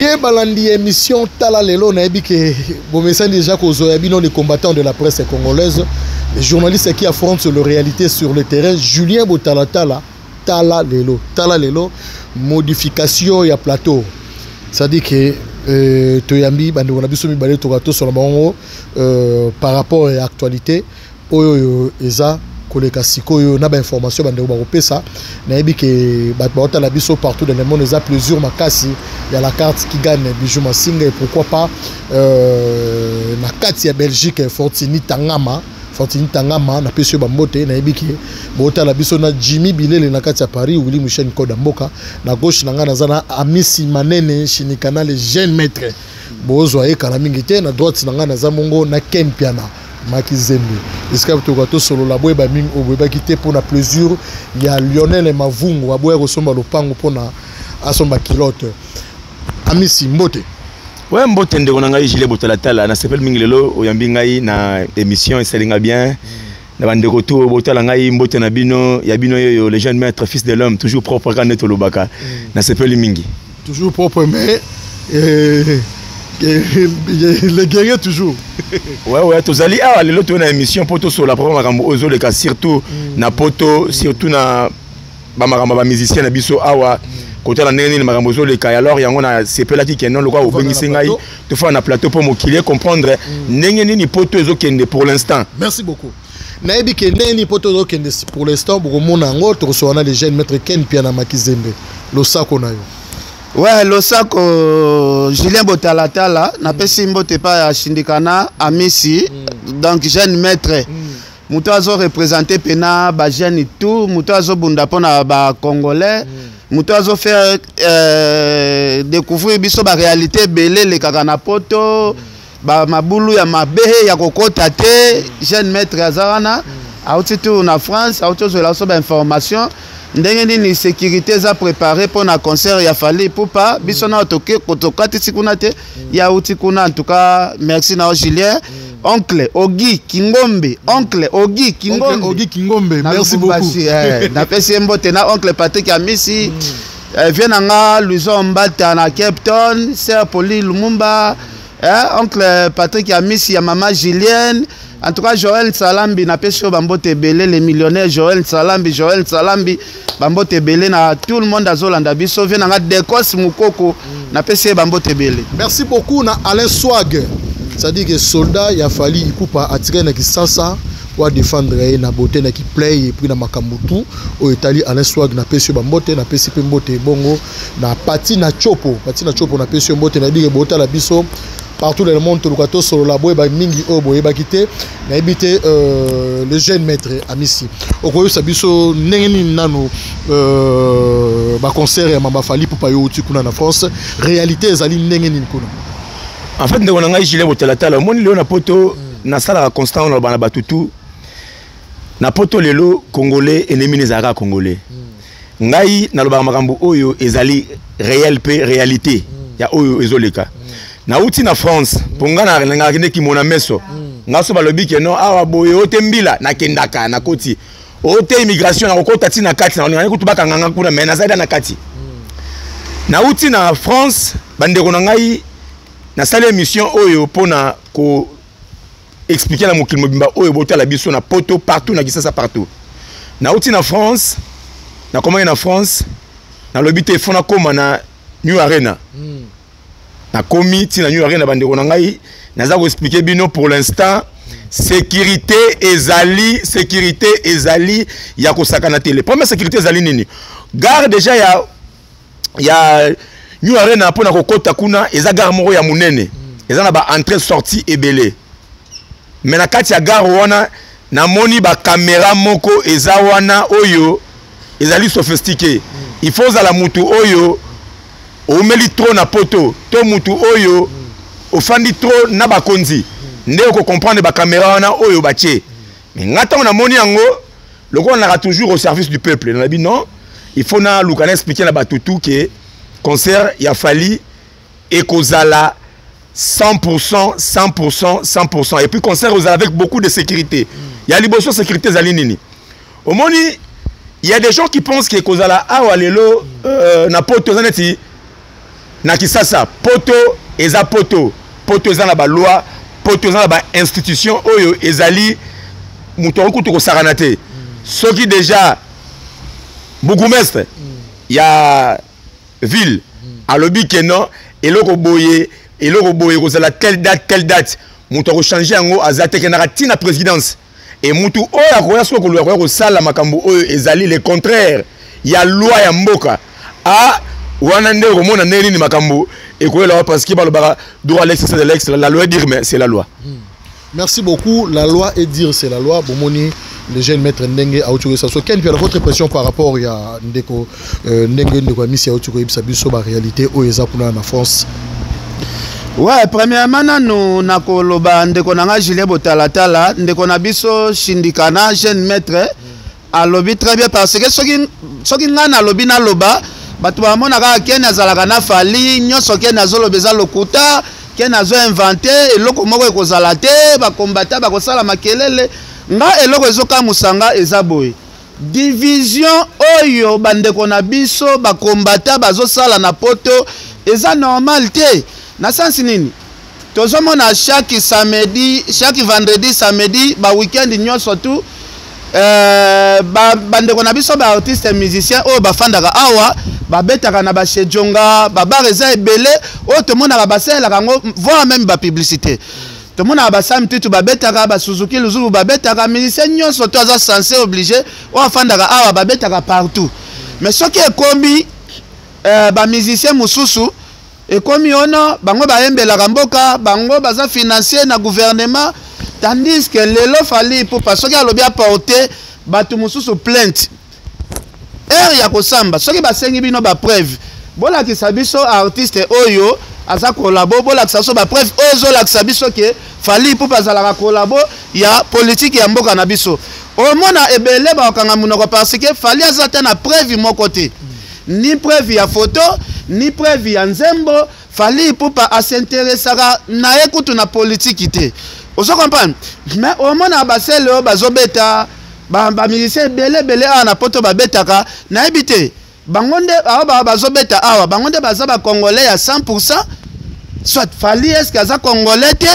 Ok, balandi émission Tala Lelo, nayebi ke bomesani déjà kozwa ya bino les combattants de la presse congolaise, les journalistes qui affrontent la réalité sur le terrain, Julien Botalatala, Tala Lelo, Tala Lelo, modification ya plateau. C'est-à-dire que toyambi bandeko na biso mibale toka tosola bango par rapport à actualité oyo oyo eza koleka sikoyo na bainformation bandeko bakopesa. Nayebi ke bato baotala biso partout dans le monde, eza plaisir makasi ya la carte qui gagne, Bijou Masinga, et pourquoi pas na kati ya Belgique, Fortini Tangama, Fortini Tangama, napesi yo bambote. Nayebi ke bootala biso na Jimmy Bilele na kati ya Paris, Willi Michel Nkoda Mboka. Na gauche na ngai naza na Amisi Manene Shinikana, le jeune maître, bozwa ye kala mingi te. Na droite na ngai naza mongo na Ken Piana Maki Zembe. Esika tokoka tosolola, boyeba mingi oyo boyebaki te, mpona plaisir ya Lionel Mavungu aboya kosomba lopango mpona asomba kilote. Amisi, mbote. We, mbote ndeko na ngai Gile Botalatala. Nasepeli mingi lelo oyambi ngai na émission, esalinga bien. Na bandeko to botala ngai, mbote na bino, ya bino yoyo, le jeune maître, fils de l'homme, toujours propre, kaka nde tolobaka. Nasepeli mingi. Toujours propre, mais le guerrier toujours. Ouais, tozali awa lelo, toye na émission mpo tosola propre makambo oyo ezoleka, surtout na poto, surtout na bamakambo ya bamusicien na biso awa, kotala ndenge nini makambo ezoleka. Alors yango nasepelaki ke non, lokola obengisi ngai, tofanda na plateau mpo mokili comprendre ndenge nini poto ezokende pour l'instant. Merci beaucoup. Nayebi ke ndenge nini poto ezokende pour l'instant, bokomona yango. Tokosola na le jeune maître Ken Piana Makizembe. Losako na yo. Ouais, losako Julien Botalatala. Napesi mbote epai ya Shindikana Amisi, donc jeune maître, moto azoreprésente mpena bajeune tout, moto azobunda mpona bacongolais, moto azofaire découvrir biso baréalité ebele elekaka na poto, bamabulu ya mabe ya kokɔta te. Jeune maître aza wana, auti tour na France, auti ozwela biso bainformation ndenge nini sécurité eza préparé mpo na concert ya Fally Ipupa. Biso nao tokatisi kuna te, ye auti kuna. En tout cas, merci nao Julien. Oncle Ogi Kingombe, oncle Ogi Kingombe. Ogi Kingombe, merci beaucoup. Napesi ye mbote na oncle Patrick Amisi, vie na nga Luison Mbata na Cape Town, sœur Poli Lumumba, oncle Patrick Amisi ya mama Julienne. En tout cas, Joël Salambi, napesi yo bambote ebele, le millionnaire Joël Salambi, Joël Salambi, bambote ebele na tout le monde azolanda biso. Vie na nga Decos Mukoko, napesi ye bambote ebele. Merci beaucoup na Alain Swag, c'est-à-dire que soldat ya Fally Ipupa atikali na Kisasa po adéfendre ye na beauté, na kiplay, et puis na makambo tout oyo etali Alain Swag. Napesi yo bambote, napesi mpe mbote bongo na Pati na Chopo, Pati na Chopo, napesi yo mbote. Nayebi ke botala biso partout dans le monde. Toluka tosolola, boyeba mingi oyo boyebaki te. Nayebi te, le jeune maître Amisi, okoyebisa biso ndenge nini nanu baconcert ya mama Fally Ipupa? Yo outi kuna na France, réalité ezali ndenge nini kuna? En fait, ndeko na ngai Julien Botalatala, omoni lelo na poto, nasalaka constant na bana bato tu na poto. Lelo congolais ennemi ezalaka congolais. Ngai nalobaka makambo oyo ezali réel mpe réalité ya oyo ezoleka. Nauti na France mpo ngai nalingaka nde kimona meso. Nga so balobi ke non, awa boye o te, mbila nakendaka, nakoti o te, immigration nakokota ntina kati, nakolingaka kutu bakanganga kuna, mais nazali da na kati. Nauti na France, bandeko na ngai, nasali émission oyo mpona ko expliquer na mokili mobimba oyo botala biso na poto partout, na Kisasa partout. Nauti na France, nakomaki na France, nalobi te fo nakóma na New Arena. Nakomi ntina New Arena, bandeko na ngai, naza koexpliquer bino pour l'instant sécurité ezali, sécurité ezali ya kosakana te. Le première sécurité ezali nini? Gare déjà ya New Arena mpona kokɔta kuna, eza gare moko ya monene, eza na baentrée sortie ebele. Mais na kati ya gare wana, namoni bakamera moko eza wana oyo ezali sophistiqué. Il faut ozala mutu oyo oumeli trop na poto to mutu oyo ofandi trop na bakonzi nde okocomprendre bakamera wana oyo batie. Mais nga, ntango namoni yango, lokola naka toujours au service du peuple, nalobi non, il faut naluka na expliquer na bato tu ke concert ya Fally ekozala 100%, 100%, 100%. Et puis concert ozala avec beaucoup de sécurité. Ya liboso, sécurité ezali nini? Omoni, il y a des gens qui pensent que kozala awa lelo na poto eza neti Na Kisasa, poto eza poto, poto eza na baloi, poto eza na bainstitution oyo ezali moto akoki kutu kosakana te. Soki déjà bourgmestre ya ville alobi ke non, eloko boye, eloko boye kozala telle date, telle date, moto akochange yango aza te, kendaka ntina présidence. E mutu oyo akoya soki koluka koya kosala makambo oyo ezali le contraire ya loi ya mboka, a wana nde okomona ndenge nini makambo ekoyela wa, parce que balobaka droit l'ex, c'est l'ex, la loi est dire, mais c'est la loi. Merci beaucoup. La loi est dire, c'est la loi. Bomoni, le jeune maître ndenge auti koyebisa so. Ken Piala, votre impression par rapport ya ndeko ndenge ndeko Amisi auti koyebisa biso ba réalité oyo eza kuna na France? Ouais, premièrement nanu nakoloba, ndeko na nga Julien Botalatala, ndeko na biso Shindikana, jeune maître, alobi très bien, parce que soki ngai nalobi, naloba, bato bamonaka Ken azalaka na Fally nyonso, Ken azoloba eza lokuta, Ken azoinvente eloko moko ekozala te, bakombata bakosala makelele. Nga eloko ezokamwisa nga eza boye: division oyo bandeko na biso bakombata bazosala na poto eza normal te. Na sens nini? Tozomona chaque samedi, chaque vendredi, samedi, baweekend nyonso tu, bandeko na biso baartiste musicien oyo bafandaka awa babetaka na bashejonga, babar eza ebele oyo tomonaka basalelaka yango, voire même bapublicité. Tomonaka basami tutu babetaka, basuzuki luzubu babetaka, musicien nyonso to aza censé obligé oyo afandaka awa babetaka partout. Mais soki ekomi bamusicien mosusu, ekomi ono bango bayembelaka mboka, bango baza financier na gouvernement, tandis que lelo Fally Ipupa soki alobi aporte bato mosusu plainte, heure ya kosamba, soki basengi bino bapreuve, bolakisa biso artiste oyo aza collabo, bolakisa biso bapreuve oyo ezolakisa biso ke Fally Ipupa azalaka collabo ya politike ya mboka na biso. Omona ebele bakokanga monoko, parce que Fally aza te na preuve moko te, ni preuve ya photo, ni preuve ya nzembo. Fally Ipupa asinteresaka na ye kutu na politiki te, ozo comprendre? Mais omona basele oyo bazobeta, bamusicien ebele ebele awa na poto babetaka, nayebi te bango nde awa bazobeta awa, bango nde baza bacongolais ya 100? Soit Fally, est-ce aza congolais te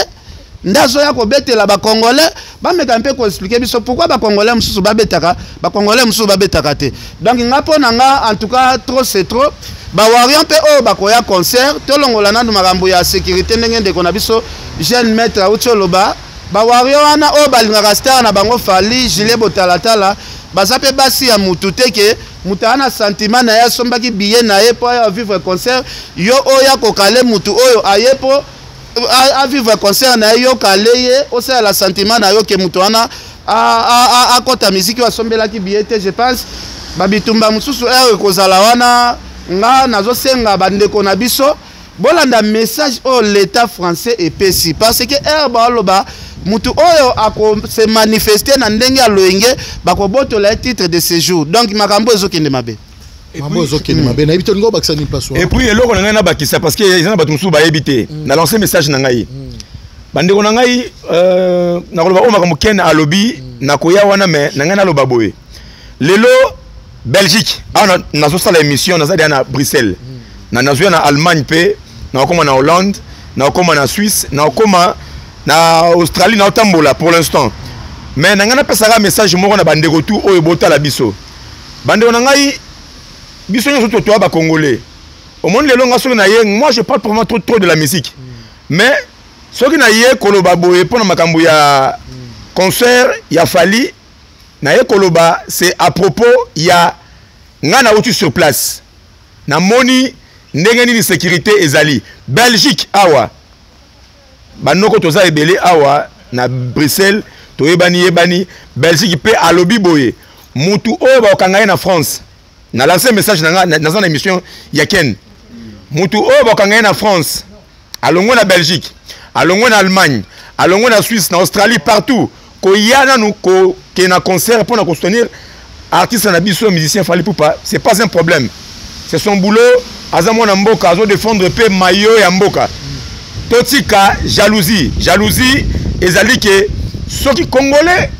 nde azoya kobetela bacongolais? Bameka mpe koexpliquer biso pourquoi bacongolais mosusu babetaka, bacongolais mosusu babetaka te. Donc nga, mpo na nga, en tout cas, trop c'est trop. Bawarrior mpe oyo bakoya concert, tolongola nanu makambo ya sécurité, ndenge ndeko na biso jeune maître auti oloba. Bawarrior wana oyo balingaka star na bango Fally, Julien Botalatala, baza mpe basi ya mutu te ke moto aya na sentiment na ye, asombaki billet na ye mpo aya vivre concert. Yo oyo akokale mutu oyo aye mpo avivre concert na ye, yo kale ye, osalela sentiment na yo ke moto wana akɔta misiki oyo asombelaki billet te. Je pense babitumba mosusu ere ekozala wana. Nga nazosenga bandeko na biso bolanda message oyo l'état français epesi, parce que ere baoloba mutu oyo akose manifeste na ndenge ya loyenge, bakobotola ye titre de séjour. Donc makambo ezokende mabe. Mambo ezokende mabe, nayebi te, olingi obakisa nini place wana? Et puis eloko na ngai nabakisa, parce que eza na bato mosusu bayebi te, na lance message na ngai, bandeko na ngai, nakoloba oyo makambo Ken alobi, nakoya wana. Mais na ngai naloba boye: lelo Belgique awa, nazosala émission, naza deya na Bruxelles, na nazoya na Allemagne, mpe nakokóma na Hollande, nakokóma na Suisse, nakokóma na Australie, naotambola pour l'instant. Mais na ngai napesaka message moko na bandeko tu oyo botala biso. Bandeko na ngai, biso nyonso to toya bacongolais. Omoni lelo nga soki na ye, moi je parle vraiment trop, trop de la musique, mais soki na ye koloba boye mpo na makambo ya concert ya Fally, na ye koloba c'est à propos ya ngai nauti sur place, namoni ndenge nini sécurité ezali Belgique awa. Banoko toza ebele awa na Bruxelles, toyebani yebani. Belgique mpe alobi boye: mutu oyo bakokanga ye na France, na lance message na nga, naza na émission ya Ken, mutu oyo bakokanga ye na France, alongwe na Belgique, alongwe na Allemagne, alongwe na Suisse, na Australie, partout, koya nanu kokende na concert mpona kosoutenir artiste na biso musicien Fally Ipupa, c'est pas un problème, c'est son boulot. Aza mwana mboka, azodéfendre mpe mayo ya mboka. Totika jalousie. Jalousie ezali ke soki congolais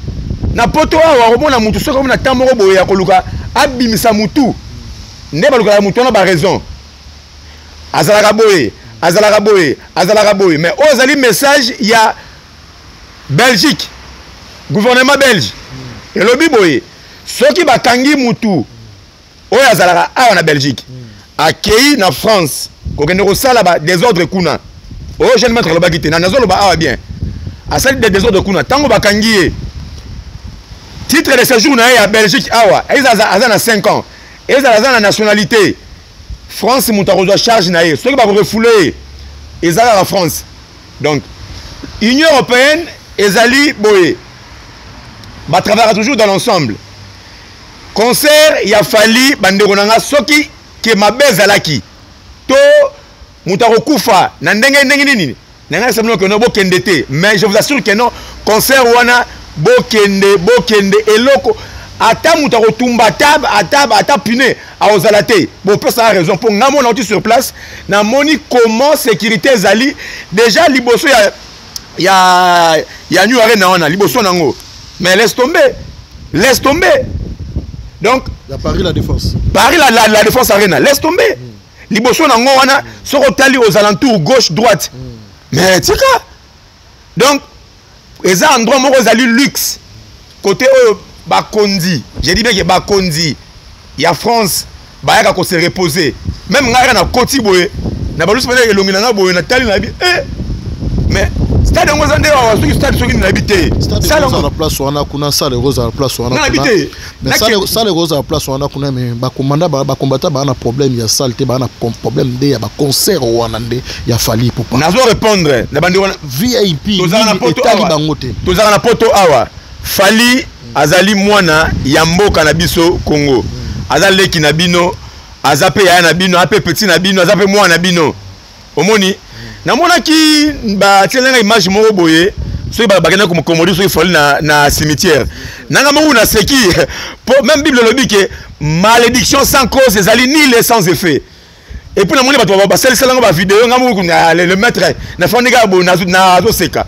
na poto awa komona mutu, soki omona ntan moko boye ya koluka abimisa mutu, nde balukaka mutu wana baraison. Azalaka boye, azalaka boye, azalaka boye. Mais oyo ezali message ya Belgique, gouvernement belge elobi boye: soki bakangi mutu oyo azalaka awa na Belgique, akei na France kokende kosala ba désordre kuna, oyo jeune maître alobaki te, nazoloba awa bien, asali des désordre kuna, ntango bakangi ye, titre de séjour na ye ya Belgique awa, ezala aza na 5 ans, ezala aza na nationalité France, moto akozwa charge na ye soki bakorefouler ye, eza kaka France. Donc Union européenne ezali boye, batravaillera toujours dans l'ensemble. Concert ya Fally, bandeko na nga, soki ke mabe ezalaki to moto akokufa na ndenge ndenge nini na ngai nasabino ke non, bokende te. Mais je vous assure que non, concert wana, bokende, bokende, eloko ata moto akotumba, ata pneu akozala te. Bopesaka raison, mpo ngai mona oti sur place, namoni comment sécurité ezali déjà liboso ya New Arena wana, liboso nango. Mais laisse tomber, laisse tomber. Donc ya Paris La Défense. Paris la Défense Arena, laisse tomber. Liboso nango wana, soki otali aux alentours, gauche, droite, mais tika. Donc eza endroit moko ezali luxe, côté oyo bakonzi, j'ai dit bien que bakonzi ya France bayaka kose reposer. Même ngai kaka nakoti boye na balusi mpena elongi na ngai boye, natali, nayebi eh, mais stade yango eza nde awa, soki stade, soki nayebi te. Stade ekozala place wana kuna, salle ekozala place wana. Nayebi te. Mais salle ekozala place wana kuna, mais bakomanda, bakombata baa na problème ya salle te, baa na problème nde ya baconcert wana nde ya Fally Ipupa. Nazo répondre na bandeko wana. VIP etali bango te. Tozalaka na Poto awa. Fally azali mwana ya mboka na biso Congo, aza leki na bino, aza mpe yaya na bino, aza mpe petit na bino, aza mpe mwana na bino. Omoni, namonaki batielanga image moko boye, soki bakenda komodi, soki Fally na cimetière nanga moko, naseki, po même Bible elobi ke malédiction sans cause ezali nulle et sans effet. Et puis namoni bato basaliselango bavideo, nga moko le maître nafandi kaka boye, nazoseka.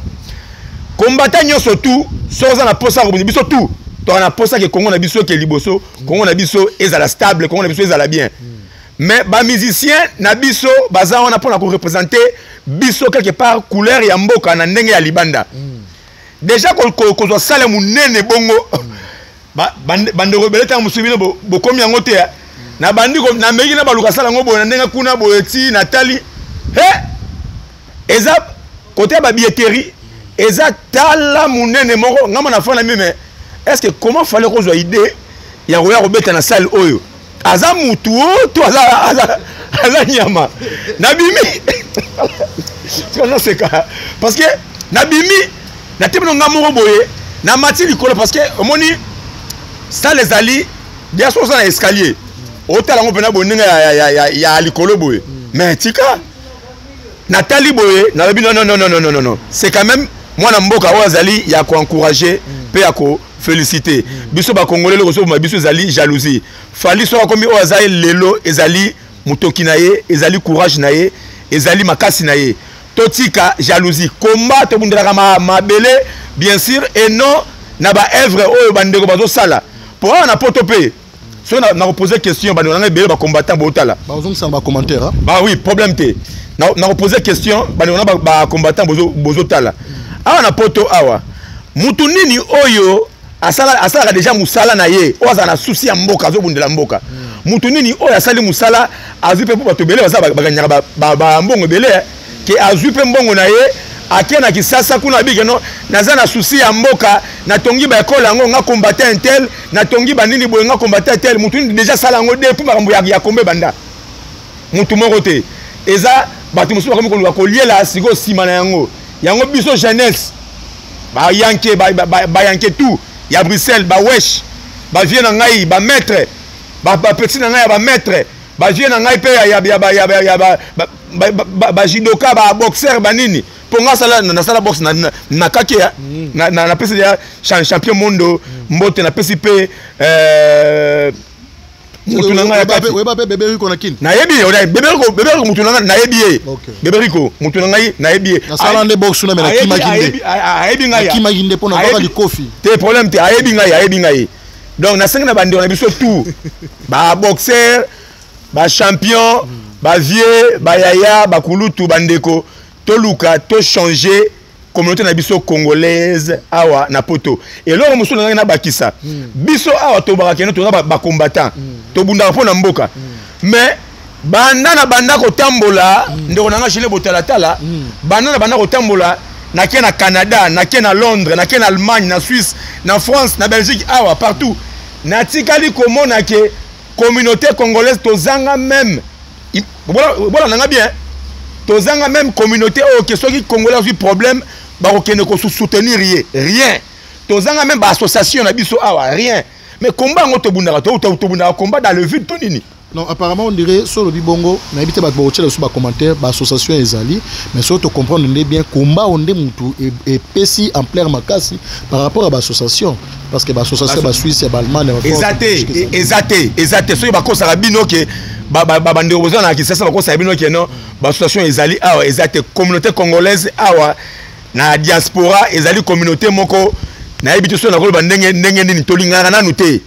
Kombata nyonso tu, soki oza na posa kobunda, biso tu toka na posa ke Kongo na biso eke liboso, Kongo na biso ezala stable, Kongo na biso ezala bien. Mais bamusicien na biso baza wana mpona koreprésenter biso quelque part, couleur ya mboka na ndenge ya libanda. Déjà kozwa salle monene bongo, bandeko ebele, ntango mosusu bino bokomi yango te. Na bandi nameki na baluka sala yango boye na ndenge kuna boye, ti natali he, eza kote ya babilletterie, eza tala monene moko. Ngambo na fana mi, mais est ce que comment fallait kozwa idée ya koya kobeta na salle oyo? Aza mutu o to aza nyama? Nabimi, naseka, parce que nabimi, natemi no nga moko boye, namati likolo, parce que omoni salle ezali bien, so oza na escalier, otala yango mpena boye ndenge ya likolo boye. Mais tika, natali boye, nalobi: non, non, non, non, non, non, non, c'est quand même mwana mboka oyo azali ya koencourager mpe ya koféliciter. Biso bakongolais, eloko ozoboma biso ezali jalousie. Fally soki akomi oyo aza lelo, ezali motoki na ye, ezali courage na ye, ezali makasi na ye. Totika jalousie. Komba tobundelaka mabele, bien sûr, et non na baœuvre oyo bandeko bazosala. Po awa na Poto mpe, soki nakopose question, bandeko nanga ebele bacombattant botala. Bazongisa na bacommentaire. Bah oui, problème te. Nakopose question, bandeko na bacombattant bozotala awa na Poto awa, mutu nini oyo asalaka déjà mosala na ye, oyo azala na souci ya mboka, azobundela mboka? Mutu nini oyo asali mosala, azwi mpe, mpo bato ebele baza baganyaka bambongo ebele, ke azwi mpe mbongo na ye, ake na Kisasa kuna, abike: no, naza na souci ya mboka, natongi baekole yango, nga combattant un tel, natongi banini boye, nga combattant un tel? Mutu nini déjà asala yango depuis makambo ya kombe banda? Mutu moko te. Eza bato mosusu bakomi koluka koliela sikoyo nsima na yango. Yango biso jeunesse, bayanke, bayanke tout ya Bruxelles, bawesh, bavieux na ngai, bamaître, bapetit na ngai ya bamaître, bavieux na ngai mpe ya bajudoka, baboxer, banini, mpo nga nasala boxe na kaki, napesi ya champion mondo mbote, napesi mpe mutu na ngai ya kati. Oyeba mpe Bebe Riko na Kini? Nayebi Bebe Riko, mutu na ngai, nayebi ye. Bebe Riko, mutu na ngai, nayebi ye. Nasala nde boxe na me, nakimaki nde. Ayebi ngai. Nakimaki nde mpo na kaka likofi. Te, problème te, ayebi ngai, ayebi ngai. Donc nasengi na bandeko na biso tout, baboxer, bachampion. Bavieux, bayaya, bakulutu, bandeko, toluka tochanger communauté na biso congolaise awa na poto. Eloko mosusu nazangi nabakisa, biso awa tobaka kende toza bacombattant, tobundaka mpo na mboka, mais banda na banda kotambola, ndeko na nga Julien Botalatala, banda na banda kotambola, nake na Canada, nake na Londres, nake na Allemagne, na Suisse, na France, na Belgique, awa partout natikali komona ke communauté congolaise tozanga même, bola nanga bien, tozanga même communauté oyo ke soki Congolais azwi problème, bakokende kosoutenir ye. Rien. Tozanga même baassociation na biso awa, rien. Mais combat yango tobundaka, tobundaka combat dans le vide to nini? Non, apparemment on dirait so olobi bongo, nayebi te, bato bakotiela biso bacommentaire. Baassociation ezali, mais soki tocomprendre nde bien, combat oyo nde mutu epesi ampleur makasi par rapport à baassociation, parce que baassociation ya Basuisse, ya Baallemagne, ya Eza te, eza te, eza te. Soki bakosaka bino ke bandeko boza na Kinshasa, bakosaka bino ke non, baassociation ezali awa, eza te. Communauté congolaise awa na diaspora ezali communauté moko, nayebi te soki nakoloba ndenge ndenge nini, tolingaka nanu te.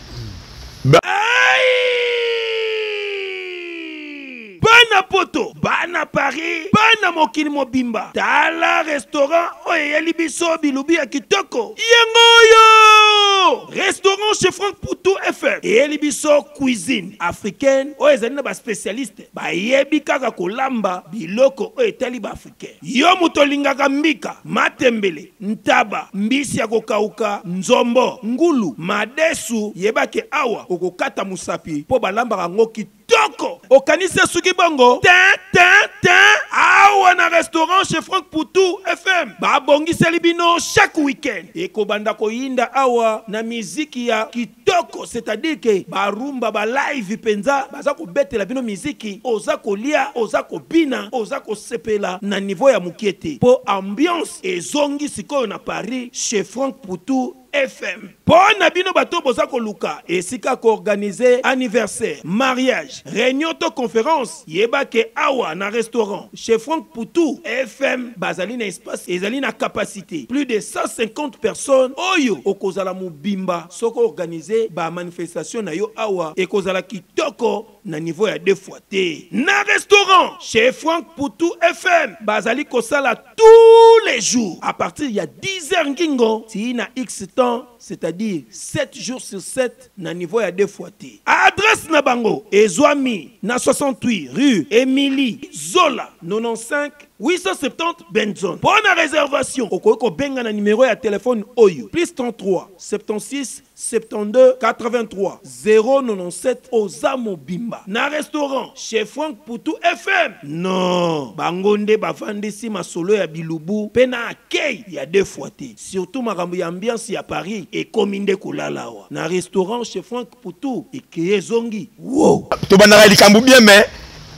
Bana poto, bana Paris, bana mokili mobimba, tala restaurant oyo eyeli biso bilubi ya kitoko. Yango oyo restaurant Chez Frank Putu FM eyeli biso cuisine africaine oyo ezali na baspécialiste bayebi kaka kolamba biloko oyo etali baafricain. Yo moto olingaka mbika, matembele, ntaba, mbisi ya kokauka, nzombo, ngulu, madesu, yebake awa okokata mosapi mpo balambaka yango kitoko. Okanisi esuki bongo te, te, te. Awa na restaurant Chez Frank Putu FM babongiseli bino chaque week-end ekobanda koyinda awa na miziki ya kitoko, c'est-à-dire ke barumba, balive mpenza, baza kobetela bino miziki, oza kolia, oza kobina, oza kosepela na niveau ya mokie te, mpo ambiance ezongi sikoyo na Paris, Chez Frank Putu FM. Mpo na bino bato boza koluka esika koorganiser anniversaire, mariage, réunion to conférence, yeba ke awa na restaurant Chez Frank Putu FM bazali na espace ezali na capacité plus de 150 personnes oyo okozala mobimba. Soki organiser bamanifestation na yo awa, ekozala kitoko na niveau ya deux fois te. Na restaurant Chez Frank Putu FM bazali kosala tous les jours à partir ya 10 heures ngingo ti na x temps, c'est-à-dire 7 jours sur 7, na niveau ya deux fois te. Adresse na bango ezwami na 68 rue Émilie Zola, 95 870 Benzone. Mpo na réservation, okoki kobenga na numéro ya telefone oyo: plus 33 76 72 83 097. Oza mobimba na restaurant Chez Frank Putu FM. Non, bango nde bavandisi masolo ya bilubu mpe na akei ya deux fois te. Surtout makambo ya ambiance ya Paris ekomi nde kolala awa na restaurant Chez Frank Putu. Ekeye, ezongi wo. Tobandaka likambo bien, mais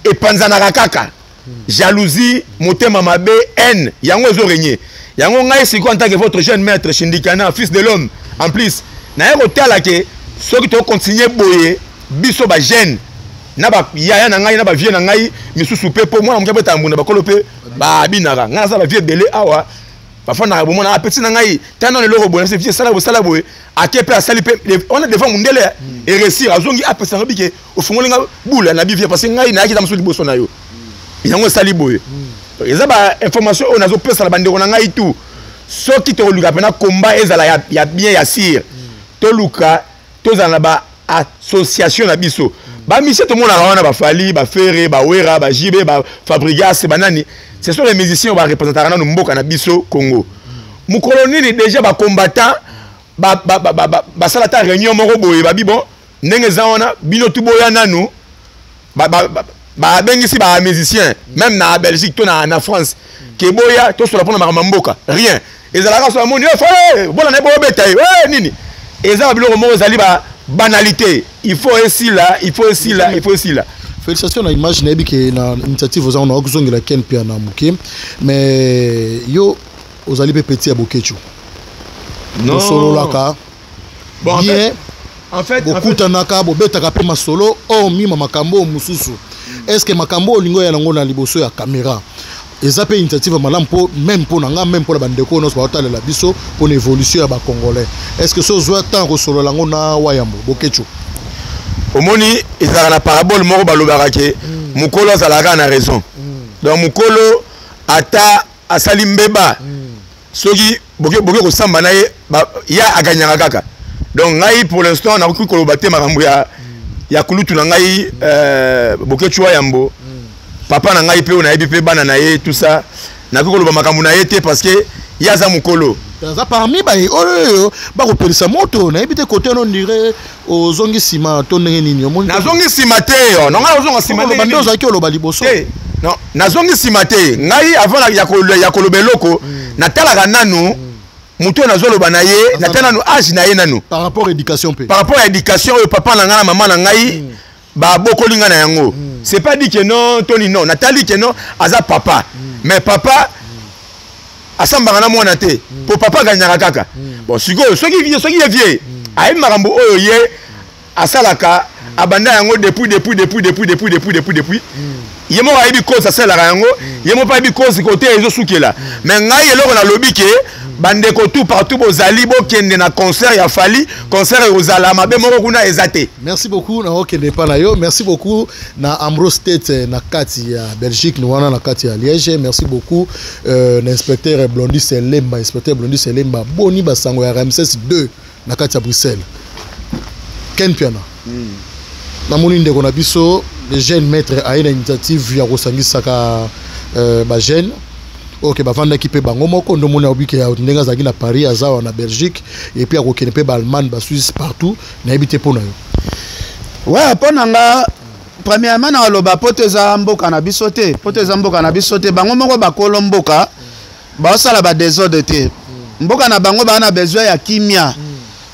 epanzanaka kaka jalousie, motema mabe, haine, yango ezorégner. Yango ngai sikoyo, en tant que votre jeune maître Shindikana, fils de l'homme en plus, naye kotala ke soki tokontinue boye, biso bajeune na bayaya na ngai na bavieux na ngai misusu mpe, mpo mwana moke abetaka mbunda, bakolo mpe babinaka. Ngai naza bavieux ebele awa bafandaka bomona apeti na ngai tana nano eloko boye, vieux sala boye, sala boye, ake mpe asali mpe wana devant mundele, eréussir, azongi, apesa ngo bike, ofungoli nga bula na bivie, parce que ngai nayaki ta mosusu liboso na yo. Yango esali boye. Eza bainformation oyo nazopesa na bandeko na ngai tu. Soki tokoluka mpena komba ezala ya bien, ya sire, toluka tozala na baassociation na biso. Bamusicien tomonaka wana, baFally, baFerre, baWerra, baJB, baFabregas, banani, ce sont les musiciens oyo bareprésentaka nanu mboka na biso Congo. Mokolo nini déjà bacombattant basala ta réunion moko boye, babi bon, ndenge eza wana, bino tu boya nanu, babengisi bamusicien même na Belgique to na France ke boya tosola mpona makambo ya mboka? Rien. Ezalaka so amoni bola na ye, boobeta ye nini. Eza babiloko moko ezali ba banalité. Il faut esila, il faut esila, il faut esila. Félicitation na image. Nayebi ke na initiative oza wana, okozongela Ken mpe na moke, mais yo ozali mpe petit ya Bokecu, bosololaka bien? En fait, Bokutanaka, bobetaka mpe masolo oyo mima makambo oyo mosusu? Est ce que makambo oyo olingi oya nango na liboso ya caméra eza mpe initiative ya malamu, mpo même mpo na nga, même mpo na bandeko oyo nyonso baotalela biso, mpo na évolution ya bacongolais? Est ce que so ozwa temps kosolola yango na Wayambo, Bokecu? Omoni, ezalaka na parabole moko balobaka ke Mokolo azalaka na raison. Donc mokolo ata asali mbeba, soki boke boke kosamba na ye, ya aganyaka kaka. Donc ngai pour l'instant nakoki koloba te makambo ya kulutu na ngai, Boketshu wa Yambo, papa na ngai mpe oyo nayebi mpe bana na ye, tout ça, nakoki koloba makambo na ye te parce que ye aza mokolo. Aza parmi baye oyo bakopelisa moto. Nayebi te kote wana ondire ozongi nsima to ndenge nini omoni? Nazongi nsima te. Yo na ngai nazonga nsima ndenge nde ozalaki oloba liboso? Te, non, nazongi nsima te. Ngai avant ya koloba eloko, natalaka nanu moto oyo nazoloba na ye, natala nanu age na ye nanu. Par rapport éducation mpe. Par rapport ya éducation oyo papa na ngai na mama na ngai babokoli ngai na yango. C'est pas dit que non toni, non, natali que non, aza papa, mais papa asambaka na mwana te, po papa aganyaka kaka. Bon, sikoyo soki ye vieux ayebi makambo oyo ye asalaka, abanda yango depuis depuis depuis depuis depuis depuis depuis depuis, ye moko ayebi cause asalaka yango, ye moko mpe ayebi cause kote ezosukela. Mais ngai eloko nalobi ke bandeko tout partout bozali, bokende na concert ya Fally. Concert ekozala mabe moko kuna eza te. Merci beaucoup na okende epa na yo. Merci beaucoup na Ambrose State na kati ya Belgique wana, na kati ya Liège. Merci beaucoup na inspecteur Blondi Selemba. Inspecteur Blondi Selemba, boni basango ya Ramses 2 na kati ya Bruxelles? Ken Piana, namoni ndeko na biso le jeune maître aye na initiative ya kosangisaka bajeune oyo ke bavandaki mpe bango moko. Nde omoni aobi ke ndenge azalaki na Paris, aza awa na Belgique, et puis akokende mpe baAllemagne, baSuisse, partout. Nayebi te mpo na yo. Ouais, mpo na nga, premièrement na oloba poto eza mboka na biso te. Poto eza mboka na biso te. Bango moko bakolo mboka baosala badésordre te. Mboka na bango baa na besoin ya kimia.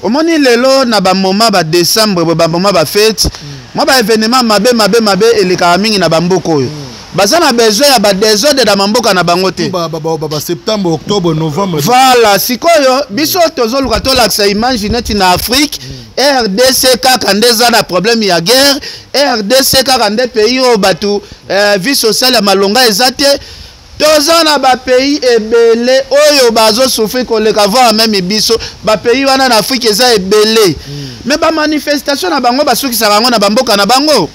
Omoni lelo na bamoma badécembre boye, bamoma bafête, mwa baévénement mabe mabe mabe elekaka mingi na bamboka oyo. Baza na besoin ya badésordre na bamboka na bango te. Ba septembre, octobre, novembre. Voilà. Sikoyo biso tozoluka tolakisa image neti na Afrique, RDC kaka nde eza na problème ya guerre, RDC kaka nde pays oyo bato vie sociale ya malonga eza te. Toza na bapays ebele oyo bazosouffrir koleka voire même biso. Bapays wana na Afrique eza ebele, mais bamanifestation na bango basukisaka yango na bamboka na bango.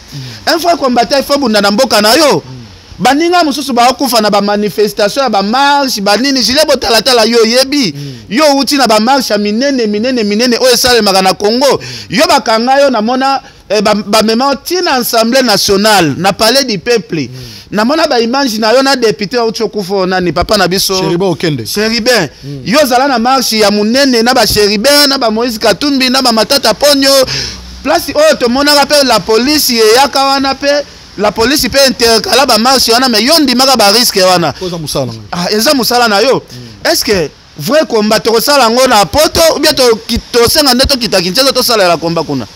Un vrai combattant, il faut bunda na mboka na yo. Baninga mosusu baokufa na bamanifestation ya bamarche banini. Jile botalatala, yo oyebi, yo outi na bamarche ya minene minene minene oyo esalemaka na Congo. Yo bakanga yo, namona bamema ntina Assemblée nationale, na Palais du peuple. Namona baimage na yo na député auti okufa oyo nani, papa na biso. Chérubin Okende. Chérubin. Yo ozala na marche ya monene na bachérubin, na bamoïse Katumbi, na bamatata Ponyo, place oyo tomonaka mpe la police eyaka wana, mpe la police mpe intercala bamarche wana. Mais yo ndimaka barisque wana. Oza mosala na ngai. Ah, eza mosala na yo. Est ce que vrai combat tokosala yango na poto ou bien tosenga nde tokita Kinshasa tosalela combat kuna?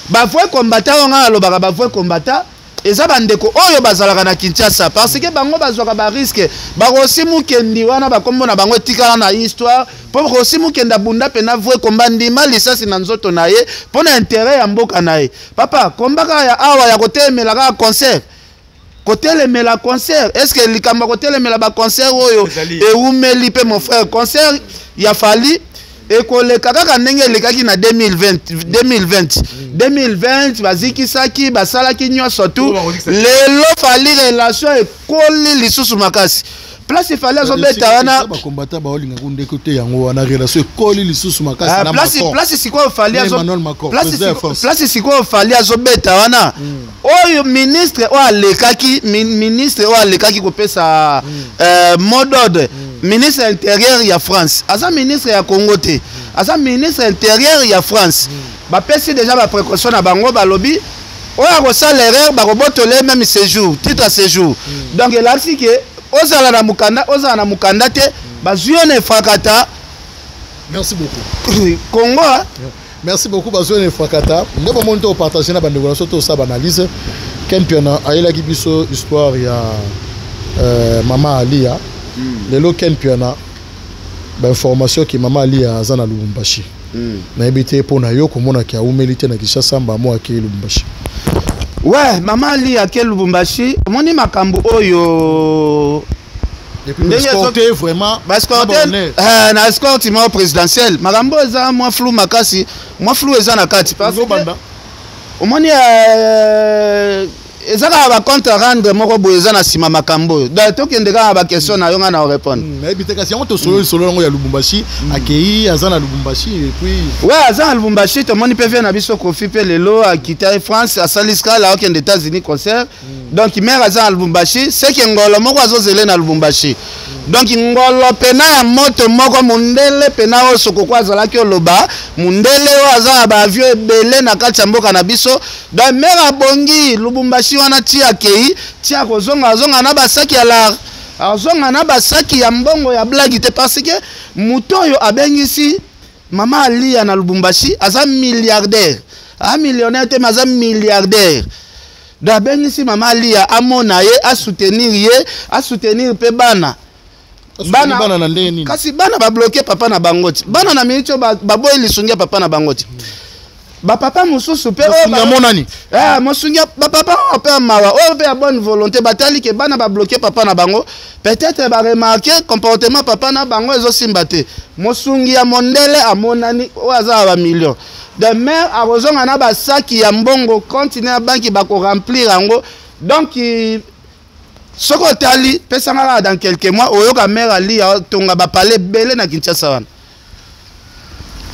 Bavrai combattant oyo ngai alobaka, bavrai combattant eza bandeko oyo bazalaka na Kinshasa, parce que bango bazwaka barisque. Barosi Mukendi wana, bakombo na bango etikala na histoire, mpo Rosi Mukendi abunda mpena vrai combat, ndima lisasi na nzoto na ye mpo na intérêt ya mboka na ye. Papa, combat kaka ya awa ya kotelemela kaka concert, kotelemela concert, est ce que likambo ya kotelemela baconcert oyo ewumeli mpe? Mon frère, concert ya Fally ekoleka kaka ndenge elekaki na 2020. 2020, 2020 bazikisaki, basalaki nyonso tu. Lelo Fally, relation ekoli lisusu makasi. Place Fally azobeta wana, bacombattant baolinga ndeko te. Yango wana relation ekoli lisusu makasi na place sikoyo Fally Emmanuel Macron, président ya France. Place sikoyo Fally azobeta wana, oyo ministre oyo alekaki, ministre oyo alekaki kopesa mot d'ordre, ministre intérieur ya France, aza ministre ya Congo te, aza ministre intérieur ya France. Bapesi déjà baprécaution na bango, balobi oyo akosala erreur, bakobotola ye même séjour, titre ya séjour. Donc elakisi ke ozala na mokanda, ozala na mokanda te, bazwi yo na efrakata. Merci beaucoup. Congo, ah. Merci beaucoup. Bazwi na efrakata nde bomoni to opartage na bandeko na biso, tosala baanalyse. Ken Piana ayelaki biso histoire ya mama Alia. Lelo Ken Piana, bainformation ke mama Alia aza na Lubumbashi. Nayebi te mpo na yo komonaki awumeli te na Kinshasa, mbamo akei Lubumbashi. Ouais, mama Ali ake Lubumbashi. Omoni makambo oyo escorté vraiment. Baescorte na escorte moko présidentielle. Makambo oyo eza mwa flou makasi, mwa flou eza na kati, parce que omoni Eza kaka bacompte à rendre moko boye eza na nsima makambo oyo. Donc tokende kaka baquestion na yo, ngai na orépondre. Nayebi te, kasi yango tosololi lisolo yango ya Lubumbashi. Akei, aza na Lubumbashi et puis Ouais, aza na Lubumbashi. Tomoni mpe vie na biso Kofi mpe lelo akita France, asali escale, aokende États-Unis concert. Donc mare aza na Lubumbashi, seke ngolo moko azozele na Lubumbashi. Donc ngolo pena ya moto moko, mondele pena oyo Sokoko azalaki oloba, mondele oyo aza na baavion ebele na kati ya mboka na biso. Donc mare abongi Lubumbashi wana ti akei, ti akozonga, azonga na basaki ya lar, azonga na basaki ya mbongo ya blague te, parce que moto oyo abengisi mama Alia na Lubumbashi aza milliardaire, a millionnaire te, mais aza milliardaire. Donc abengisi mama Alia amona ye, asoutenir ye, asoutenir mpe bana. Bana, bana na ndenge nini? Kasi bana babloquer papa na bango ti bana na miniti oyo baboyi lisungi ya papa na bango ti bapapa mosusu mpe oyo Amonani. Eh, mosungi ya bapapa oyo mpe ya mawa, oyo mpe ya bonne volonté, batali ke bana babloquer papa na bango, peut-être baremarquer comportement papa na bango ezosimba te. Mosungi ya mondele amonani, oyo aza na bamillion de mare, akozonga na basaki ya mbongo, compte ya banki bakoremplir yango. Donc soki otali, pesanga kaka dans quelques mois, oyoka mare Alia otonga bapale ebele na Kinshasa wana.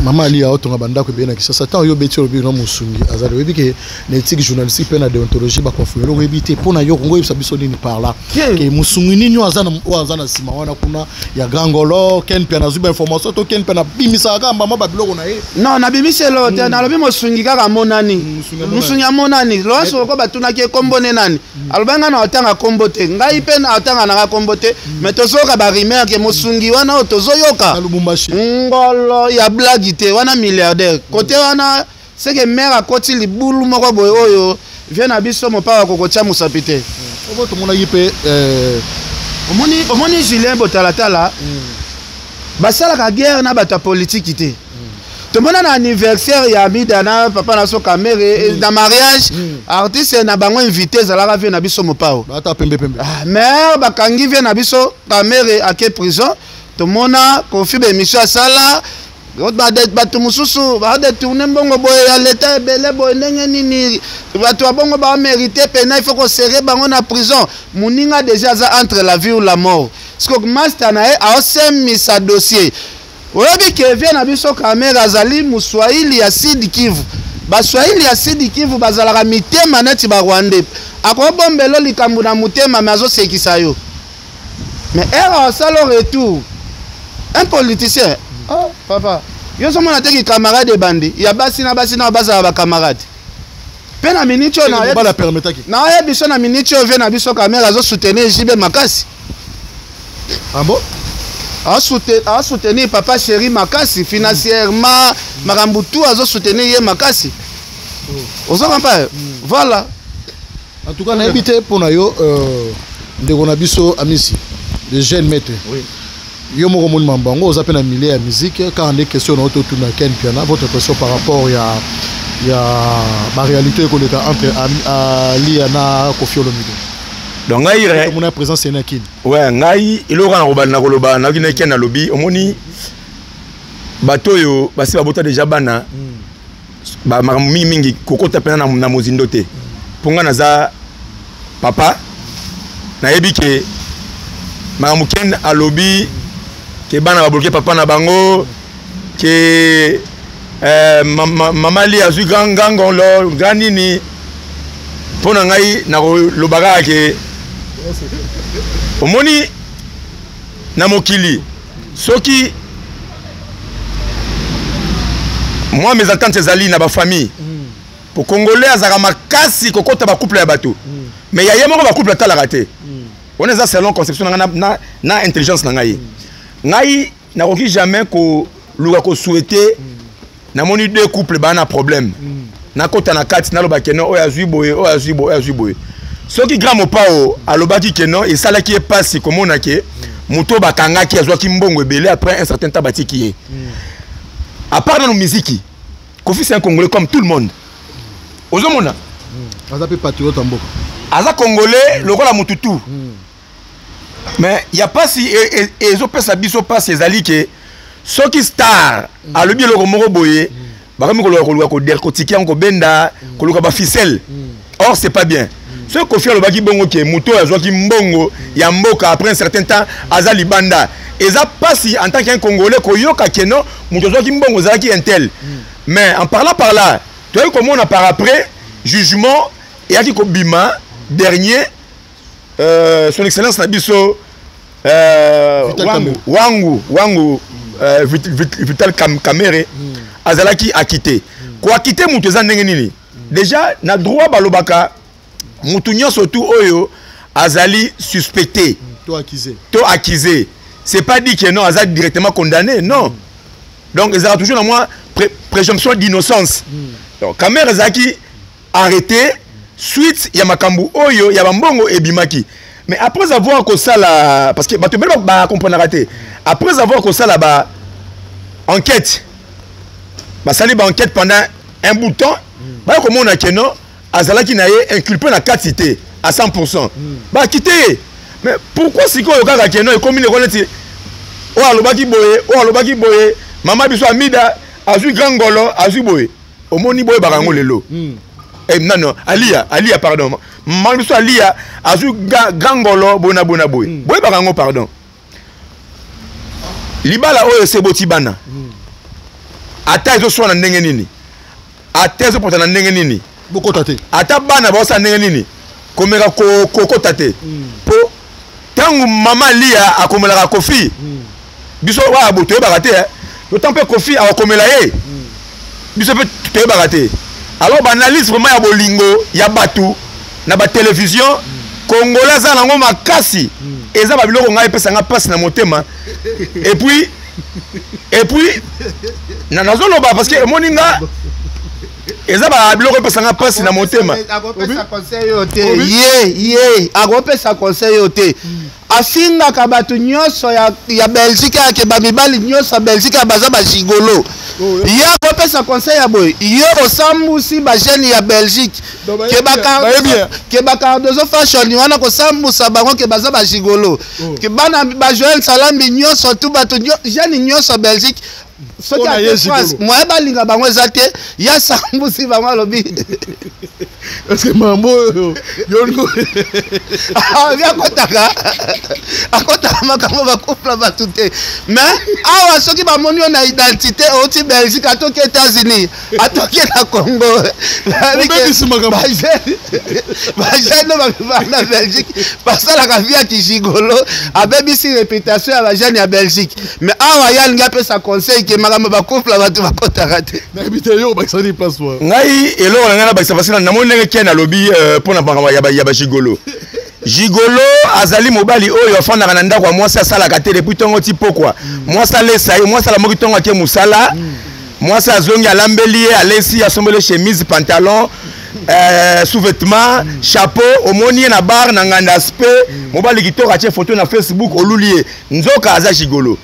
Mama Ali aotonga bandako ebele na Kinshasa. Ntango yo obeti, olobi na mosungi azali, oyebi ke na éthique journalistique mpe na déontologie bakonfirme eloko oyebi te. Mpo na yo, kongo oyebisa biso nini par là? Ke mosungi nini oyo aza oyo aza na nsima wana kuna ya grand ngolo Ken mpe nazwi bainformation to Ken mpe nabimisaka kaka mbama babiloko na ye? Non, nabimisi eloko te. Nalobi mosungi kaka amonani. Mosungi amonani. Mosungi amonani. Laurent Sokoko, batunaki ye kombo ne nani, alobi ngai na otanga kombo te, ngai mpe na otanga nanga kombo te, mais tozoyoka barumeur ke mosungi wana oyo tozoyoka na Lubumbashi, ngolo ya blague te wana, milliardaire kote wana. Seke mare akoti libulu moko boye oyo vie na biso mopaka kokotia mosapi te. Obo tomonaki mpe Omoni, omoni Julien Botalatala, basalaka guerre na bato ya politiki te. Tomona na anniversaire ya Amida na papa na biso Kamere, na mariage, artiste na bango invité ezalaka vie na biso Mopao. Ata pembe pembe. Ah, mais bakangi vie na biso Kamere, ake prison. Tomona Kofi baémission asala, bato mosusu badétourner mbongo boye ya leta ebele boye, ndenge nini bato ya bongo bamérite pena, il faut koserrer bango na prison. Moninga déjà aza entre la vie ou la mort, siko master na ye aosemisa dossier. Oyebi ke vie na biso Kamere azali moswahili ya Sud Kivu. Baswahili ya Sud Kivu bazalaka mitema neti Barwandais, akobombelo likambo na motema, me azosekisa yo. Mais ere asala retour, un politicien, oh, papa, yo ozomona te ki camarade ebandi ya basi na basi na bazala bacamarade mpe na miniti oyo. Mobali apermetaki. Nayebi biso na miniti oyo vie na biso Kamere azosoutenir JB makasi. Ah bon? Asoutenir papa chéri makasi financièrement, makambo tout azosoutenir ye makasi. Ozo comprendre? Voilà. En tout cas, nayebi te mpo na yo, ndeko na biso Amisi, le jeune maître. Oui. Yo moko omoni mambo yango, oza mpe na milieu ya musique. Kaka nde question na yo totuna Ken Piana, votre question par rapport ya baréalité ekoleka entre Alia na Kofi Olomide. Donc ngai Tomona présence ene akini. Ouais, ngai eloko wana nakobanda na koloba, nayoki na Ken nalobi, omoni bato oyo basi babota déjà bana, bamakambo mingimingi kokota mpena na mozindo te, mpo ngai naza papa. Nayebi ke makambo Ken alobi ke bana babloquer papa na bango, ke mama li azwi grand grand ngolo grand nini, mpo na ngai nakoloba kaka ke omoni na mokili, soki mwa mésentente ezali na bafamille, po Congolais azalaka makasi kokɔta bacouple ya bato, mais ya ye moko bacouple atalaka te. Wana eza selon conception na ngai na intelligence na ngai. Ngai nakoki jamais koluka kosouhaiter, namoni deux couple baa na problème, nakota na kati, naloba ke non, oyo azwi boye, oyo azwi boye, oyo azwi boye. Soki grand Mopao alobaki ke non, esalaki ye mpasi komona ke moto oyo bakangaki azwaki mbongo ebele, après un certain temps batiki ye. À part nano miziki, Kofi c'est un Congolais comme tout le monde, ozomona. Aza mpe patriote ya mboka. Aza Congolais lokola motu tu, mais ya mpasi ezopesa biso mpasi ezali ke soki star alobi eloko moko boye, bakomi koluka kodécortiquer yango, kobenda, koluka baficelle. Or c'est pas bien. Soki Kofi alobaki bongo ke moto oyo azwaki mbongo ya mboka après un certain temps aza libanda, eza pasi en tant qu'un Congolais koyoka ke non, moto azwaki mbongo ezalaki un tel. Mais en parlant par là, toyaki komona par après jugement eyaki kobima dernier, son excellence na biso Wangu Wangu Vital Kamerhe azalaki acquitté. Koacquitter moto eza ndenge nini? Déjà na droit balobaka motu nyonso tu oyo azali suspecté to accusé, to accusé, c'est pas dit que non, aza directement condamné, non. Donc ezalaka toujours na mwa présomption d'innocence. Donc Kamerhe ezalaki arrêté suite ya makambo oyo ya bambongo ebimaki. Mais après avoir kosala, parce que bato ebele bakomprenaka te, après avoir kosala ba enquête, basali ba enquête pendant un bout de temps, baya komona ke non, azalaki na ye inculpé na kati te à 100%, bakite ye. Mais pourquoi sikoyo kaka ke non, ekomi leko neti oyo alobaki boye, oyo alobaki boye, mama biso Amida azwi grand ngolo, azwi boye, omoni boyebaka yango lelo? Eh, non, non, Alia, Alia, pardon, mama biso Alia azwi grand ngolo boye na boye na boye. Boyebaka yango, pardon, libala oyo ese eboti bana, ata ezoswana ndenge nini, ata ezopota na ndenge nini, bokota te. Ata bana baosala ndenge nini, komeka kokota te. Mpo ntango mama Lia akomelaka Kofi, biso oyo bo toyebaka te, totan mpe Kofi akokomela ye, biso mpe toyebaka te. Alors baanalyse vraiment ya bolingo ya bato na batélévision congolais aza nango makasi, eza babiloko ngai epesanga mpasi na motema. Et puis nazoloba parce que emoni nga eza babiloko epesanga mpasi na motema. Akopesa conseil oyo te, ye akopesa conseil oyo te. Afingaka bato nyonso ya Belgique, yake bamibali nyonso ya Belgique ya baza bagigolo. Ye akopesa conseil ya boye? Yo osambusi bajeune ya Belgique ke bacardozo fashion wana, kosambusa bango ke baza bagigolo, ke bana bajoel Salambi nyonso tu, bato jeune nyonso ya Belgique, soki ake France, moye balinga bango eza te. Ya sambusi bango, alobi. Est-ce mambo oyo yo? Akotaka makambo bakufla bato te. Mais awa soki bamoni yo na identité outi Belgique, atoki États-Unis, atoki na Congo, bajeune babimaka na Belgique basalaka vie ya kigigolo, abebisi réputation ya bajeune ya Belgique. Mais awa ye alingi apesa conseil ke makambo bakufla bato bakotaka te. Nayebi te, yo obakisani place wa. Ngai eloko na ngai nabakisa, parce namoni ndenge Ken alobi mpona makambo ya bagigolo. Gigolo azali mobali oyo afandaka na ndako ya mwasi, asalaka te depuis ntongo ti pokwa. Mwasi alesa ye, mwasi alamoki ntongo, ake mosala, mwasi azongi, alambeli ye, alesi, asombeli chemise, pantalon, sous-vêtement, chapeau. Omoni ye na bar na nganda, aspect mobali kitoko, atie photo na Facebook, oluli ye, nzoka aza gigolo.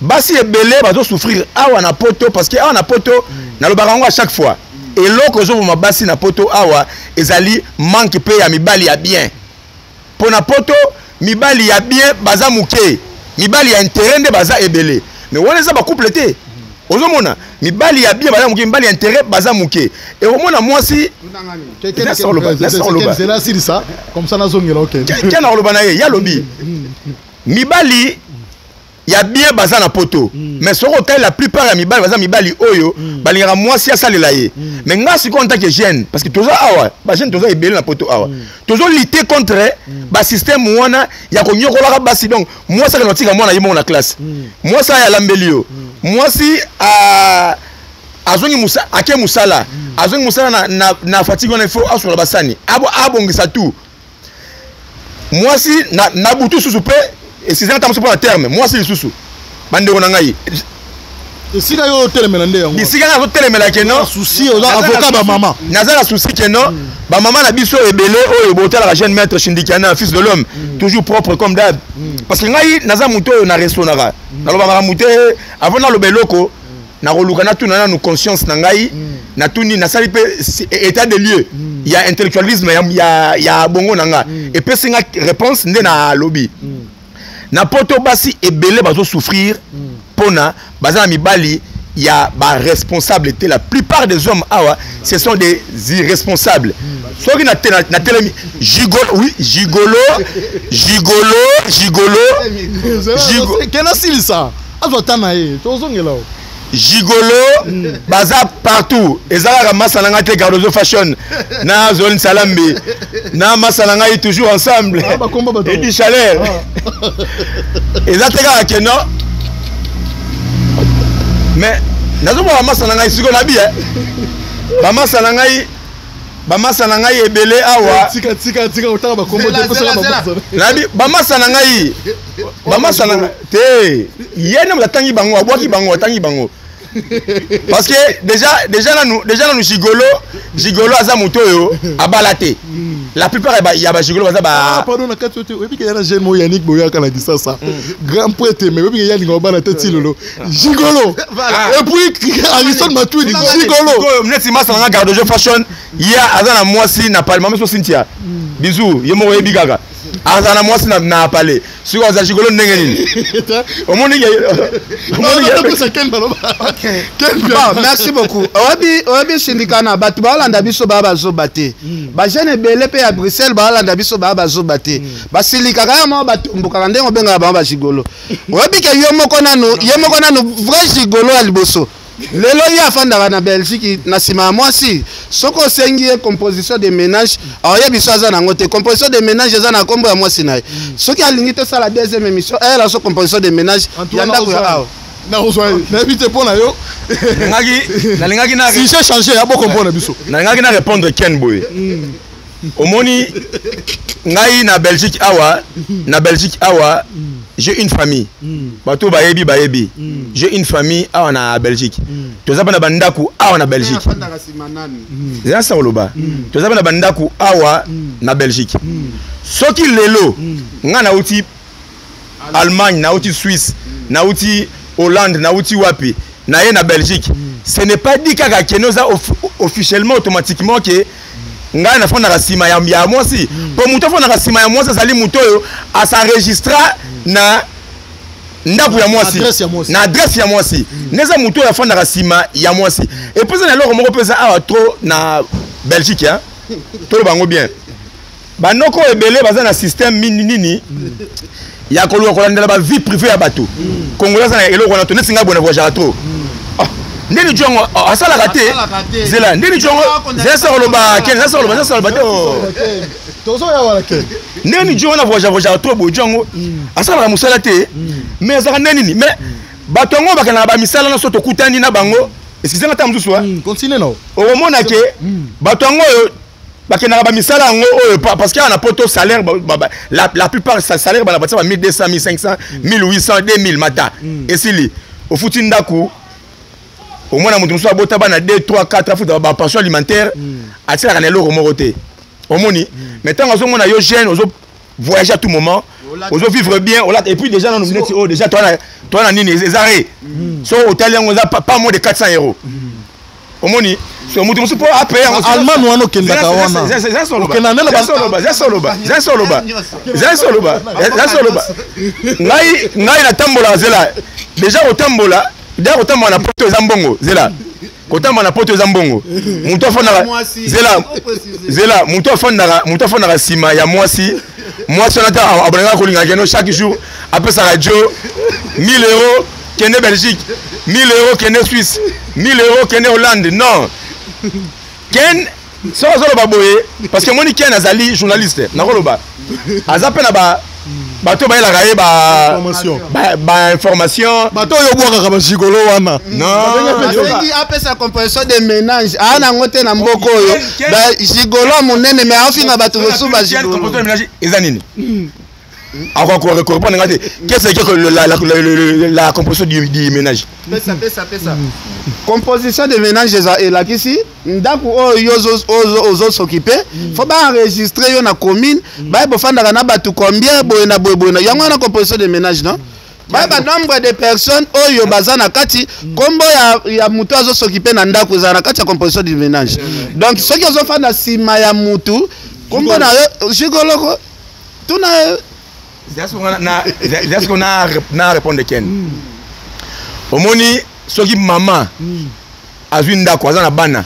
Basi ebele bazosouffrir awa na poto, parce que awa na poto, nalobaka yango à chaque fois, eloko ezoboma basi na poto awa ezali manque mpe ya mibali ya bien. Mpo na poto mibali ya bien baza moke, mibali ya intérêt nde baza ebele. Mais wana eza bacouple te. Ozomona mibali ya bien baza moke, mibali ya intérêt baza moke. Ekomona mwasi Zela asilisa, comme ça nazongela, okende. Ke na koloba na ye, ye alobi mibali ya bien baza na poto, mais soki otali, la plupart ya mibali baza mibali oyo balingaka mwasi asalela ye. Mais nga sikoyo en tant que jeune, parce que toza awa bajeune, toza ebele na poto awa, tozolutter contre basystème wana ya konyokolaka basi. Donc mwasi akende kotika mwana ye moko na classe, mwasi aya alambeli yo, mwasi azongi ake mosala, azongi mosala na fatigue wana, il faut asokola basani, abongisa tout. Mwasi na butu susu mpe esizanga ta mosu mpo na terme mwasi lisusu. Bandeko na ngai, Esika yo otelemela nde yango. Bisika nga azotelemela ke non. Souci, oza avocat bamama. Naza na souci ke non, bamama na biso ebele oyo botalaka jeune maître Shindikiana, fils de l'homme, toujours propre comme d'hab, parce que ngai naza moto oyo na raisonnaka, nalobaka makambo te. Avant naloba eloko, nakoluka natuna nanu conscience na ngai. Natuni, nasali mpe état de lieu ya intellectualisme ya bongo na nga, epesi nga réponse nde nalobi. Na poto basi ebele bazosouffrir mpona baza na mibali ya baresponsable te. La plupart des hommes awa, ce sont des irresponsables. Soki natelemi gigolo, oui, gigolo, gigolo, gigolo. Kena silisa azwa ta na ye, tozongela o. Gigolo baza partout. Eza kaka masa na ngai te, Cardozo Fashion na Zone Salambi na masa na ngai, toujours ensemble. Ah, bakomba bato. Edi Chaleur. Eza te kaka ke non, mais nazomona bamasa na ngai sikoyo nabi bamasa na ngai, bamasa na ngai ebele awa. Tika, tika, tika otanga bakombo te. Zela, pesaka zela, bamasa. Nabi bamasa na ngai, bamasa na ngai te. Ye nde moto atangi bango, abwaki bango, atangi bango parce que déjà nanu gigolo, gigolo aza moto oyo abala te. La plupart ya bagigolo baza Ah, ba pardon, na kati oyo te, oyebi ke ya na jeune moko, Yannick Boyaka na Kisasa, grand prêtre, mais oyebi ke ye alinga obala te ti lelo, gigolo. Et puis Harrison Matuidi, gigolo. Sikoyo, neti masa na nga Gardojo Fashion, ye aza na mwasi na pale. Mama so Cynthia, bisou. Ye moko oyebi kaka aza na mwasi na pale. Sikoyo aza gigolo ndenge nini? Omoni? Napesa Ken baloba. Ken. Bon, merci beaucoup. Oyebi, sindikana, bato baolanda biso baa bazoba te. Bajeune ebele mpe ya Bruxelles baolanda biso baa bazoba te. Basilikaka ya moko, batumbukaka ndenge obengaka bango bagigolo. Oyebi ke yo moko nanu, ye moko nanu vrai gigolo ya liboso, lelo ye afandaka na Belgique na nsima ya mwasi. Soki osengi ye composition de ménage, aoyebi so aza nango te. Composition de ménage eza na nkombo ya mwasi na ye. Soki alingi tosala deuxième émission, ayela so composition de ménage ya ndako ya awa. Nakozwa ye, nayebi te mpo na yo. Nalingaki na Sujet changé ya bocomprendre biso. Nalingaki na répondre Ken boye. Omoni, ngai na Belgique awa, na Belgique awa, j'ai une famille. Bato bayebi, bayebi, j'ai une famille awa na Belgique. Toza mpe na bandako awa na Belgique. Afandaka nsima nani? Eza sa koloba, toza mpe na bandako awa na Belgique. Soki lelo ngai nauti Allemagne, nauti Suisse, nauti Hollande, nauti wapi, naye na Belgique, ce n'est pas dit kaka kene oza officiellement, automatiquement ke ngai nafandaka nsima ya mwasi. Mpo moto afandaka nsima ya mwasi azali moto oyo as'enregistra na ndako ya mwasi. Adresse ya mwasi. Na adresse ya mwasi nde eza moto oyo afandaka nsima ya mwasi. Et puis eza na eloko moko mpenza awa trop na Belgique, hein? Toloba yango bien, banoko ebele baza na système mini nini ya koluka kolandela bavie privée ya bato. Congolais aza na eloko wana to neti ngai boye na voyageaka trop. Ah, ndeni jo yango, ah, asalaka te. Asalaka te. Zela, ndeni jo yango, zela sa koloba Ken, zela sa koloba, zela sa koloba te, oh. Tozoya wana ke. Ndeni jo wana voyageaka trop boye, jo yango asalaka mosala te, mais azalaka nde nini? Mais bato yango bakendaka bamisala nyonso, tokutani na bango, excuse nga, ta mosusu, ah. Continue nao. Okomona ke bato yango oyo bakendaka bamisala yango oyo, parce que awa na poto salaire la plupart salaire bana batia ba 1200, 1500, 1800, 2000 mata esili, ofuti ndako. Omona moto mosusu abota bana 2, 3, 4, afuta bapension alimentaire, atielaka na eloko moko te. Omoni, mais ntango azomona yo jeune, ozo voyager à tout moment, ozo vivre bien, olata, et puis déjà nanu neti oyo déjà toa na nini, eza re so otali yango, eza pas moins de 400 euros. Omoni, so moto mosusu mpo apaye yango. Allemagne wana okendaka wana. Okenda nde na Zasoloba, zasoloba, zasoloba, zasoloba. Ngai natambolaka, zela, déjà kotambola, déjà kotambola na poto eza mbongo. Zela, kotambola na poto eza mbongo. Moto afandaka, zela, zela, moto afandaka nsima ya mwasi, mwasi wana ta abonaka kolingaka keno chaque jour apesaka jo 1000 euros, kende Belgique, 1000 euros, kende Suisse, 1000 euros, kende Hollande. Non, Ken soki azoloba boye parce que omoni Ken azali journaliste, nakoloba aza mpe na bato bayelaka ye Information. Bainformation. Bato oyo obwakaka bagigolo wana. Non. Asengi apesa composition de ménage, aa nango te na mboka oyo. Bagigolo ya monene, mais aofinga bato mosusu bagigolo. Composition de ménage eza nini? Akokorépondre nga te. Qu'est-ce que la composition du ménage? Pesa, pesa, pesa. Composition de ménage eza elakisi ndako oyo yo ozos'occuper. Faut baenregistrer yo na commune, bayeba ofandaka na bato combien, boye na boye, boye na yango wana composition de ménage. Non, bayeba nombre de personnes oyo baza na kati, nkombo ya motu azos'occuper na ndako ezala na kati ya composition du ménage. Donc soki ozofanda nsima ya mutu, nkombo na yo gigoloko, tuna ye. Eza siko na répondre Ken. Omoni, soki mama azwi ndako, aza na bana.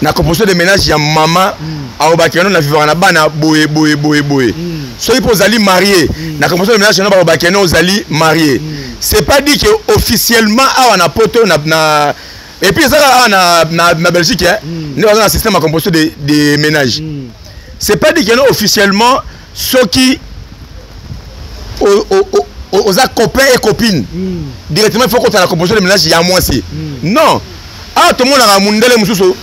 Na composition de ménage ya mama, alobaki no na vivaka na bana boye boye boye boye. Soki mpo ozali marié, na composition de ménage no balobaki no ozali marié. C'est pas dit que officiellement awa na poto na et puis ezaka awa na Belgique, hein, nde baza na système ya composition de ménage. C'est pas dit que no officiellement soki oza copain et copine, directement il faut kota na composition de ménage ya mwasi. Non, awa tomonaka mundele mosusu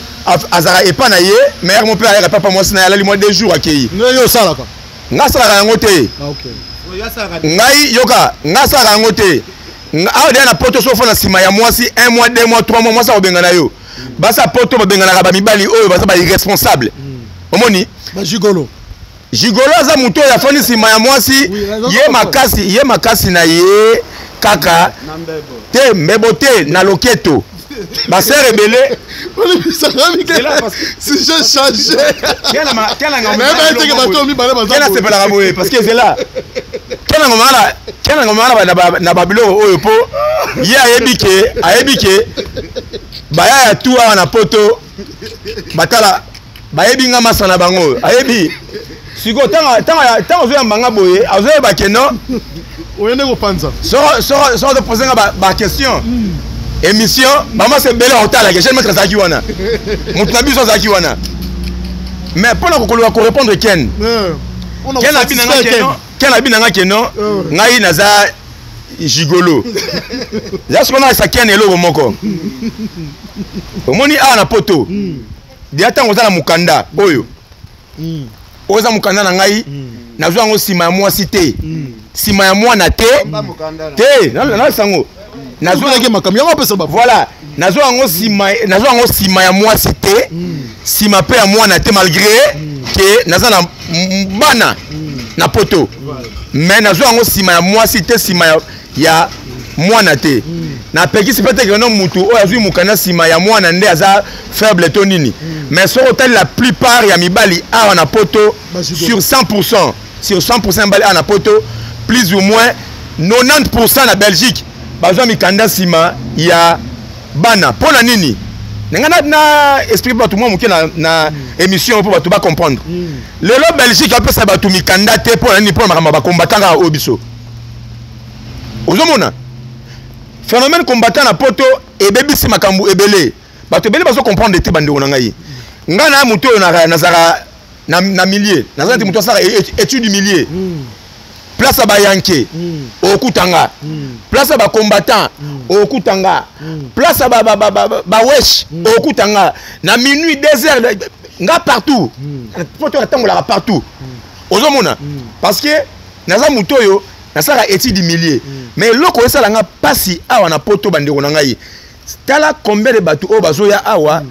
azalaka epa na ye, mais yaka mo mpe ayaka papa mwasi na ye, alali mwa 2 jours, akei. Ndenge osalaka? Nga asalaka yango te. Ah, ok. Ngai yoka, ngai asalaka yango te. Awa deya na poto, so ofanda nsima ya mwasi un mois, 2 mois, 3 mois, mwasi akobengana yo. Basa poto babenganaka bamibali oyo baza bairresponsable, omoni? Bagigolo. Gigolo aza motu oyo afandi nsima ya mwasi. Ye makasi, ye makasi na ye kaka te, mbebo te, na loketo basere ebele. Sujet changé. Bato mibale. Nasepelaka boye parce que ezela kenanga wana na babiloko oyo, mpo ye ayebi ke baya ya tu awa na poto batala bayebi nga masa na bango. Ayebi sikoyo ntango azoyamba nga boye, azoyeba ke non. Oyende kopanza. Soko azopose nga baquestion, émission bamasa ebele akotalaka jeune maître azalaki wana, moto na biso azalaki wana. Mais mpo na kokoloka korépondre Ken, Ken abi nanga ke non, ngai naza gigolo. Eza sikoyo nalakisa Ken eloko moko. Omoni awa na poto deya, ntango oza na mokanda oyo, oyo eza mokanda na ngai, nazwa yango nsima ya mwasi te, nsima ya mwana te te. Nalakisa yango. Makambo yango apesa. Voilà, nazwa yango nsima ya mwasi te, nsima mpe ya mwana te, malgré ke naza na bana na poto, mais nazwa yango nsima ya mwasi te, nsima ya mwana te. Napekisi mpe te ke no mutu oyo azwi mokanda nsima ya mwana nde aza faible to nini. Mais soki otali la plupart ya mibali awa na poto, sur 100%, sur 100% mibali awa na poto, plus ou moins 90% na Belgique bazwa mikanda nsima ya bana. Mpo na nini? Na ngai na explique bato mwa moke na émission mpo bato bacomprendre. Lelo Belgique apesa bato mikanda te mpo na nini? Mpo na makambo ya bacombattant kaka oyo biso ozomona. Phénomène combattant na poto ebebisi makambo ebele, bato ebele bazocomprendre te. Bandeko na ngai, ngai na moto oyo nazalaka na milieu, naza neti moto asalaka étude du milieu. Place ya bayanke okutanga, place ya bacombattant okutanga, place ya bawesh okutanga na minuit, 2 heures, nga partout po to natambolaka partout, ozomona, parce que naza moto oyo nasalaka étude du milieu. Mais eloko oyo esalanga mpasi awa na poto, bandeko na ngai, tala combien de bato oyo bazoya awa,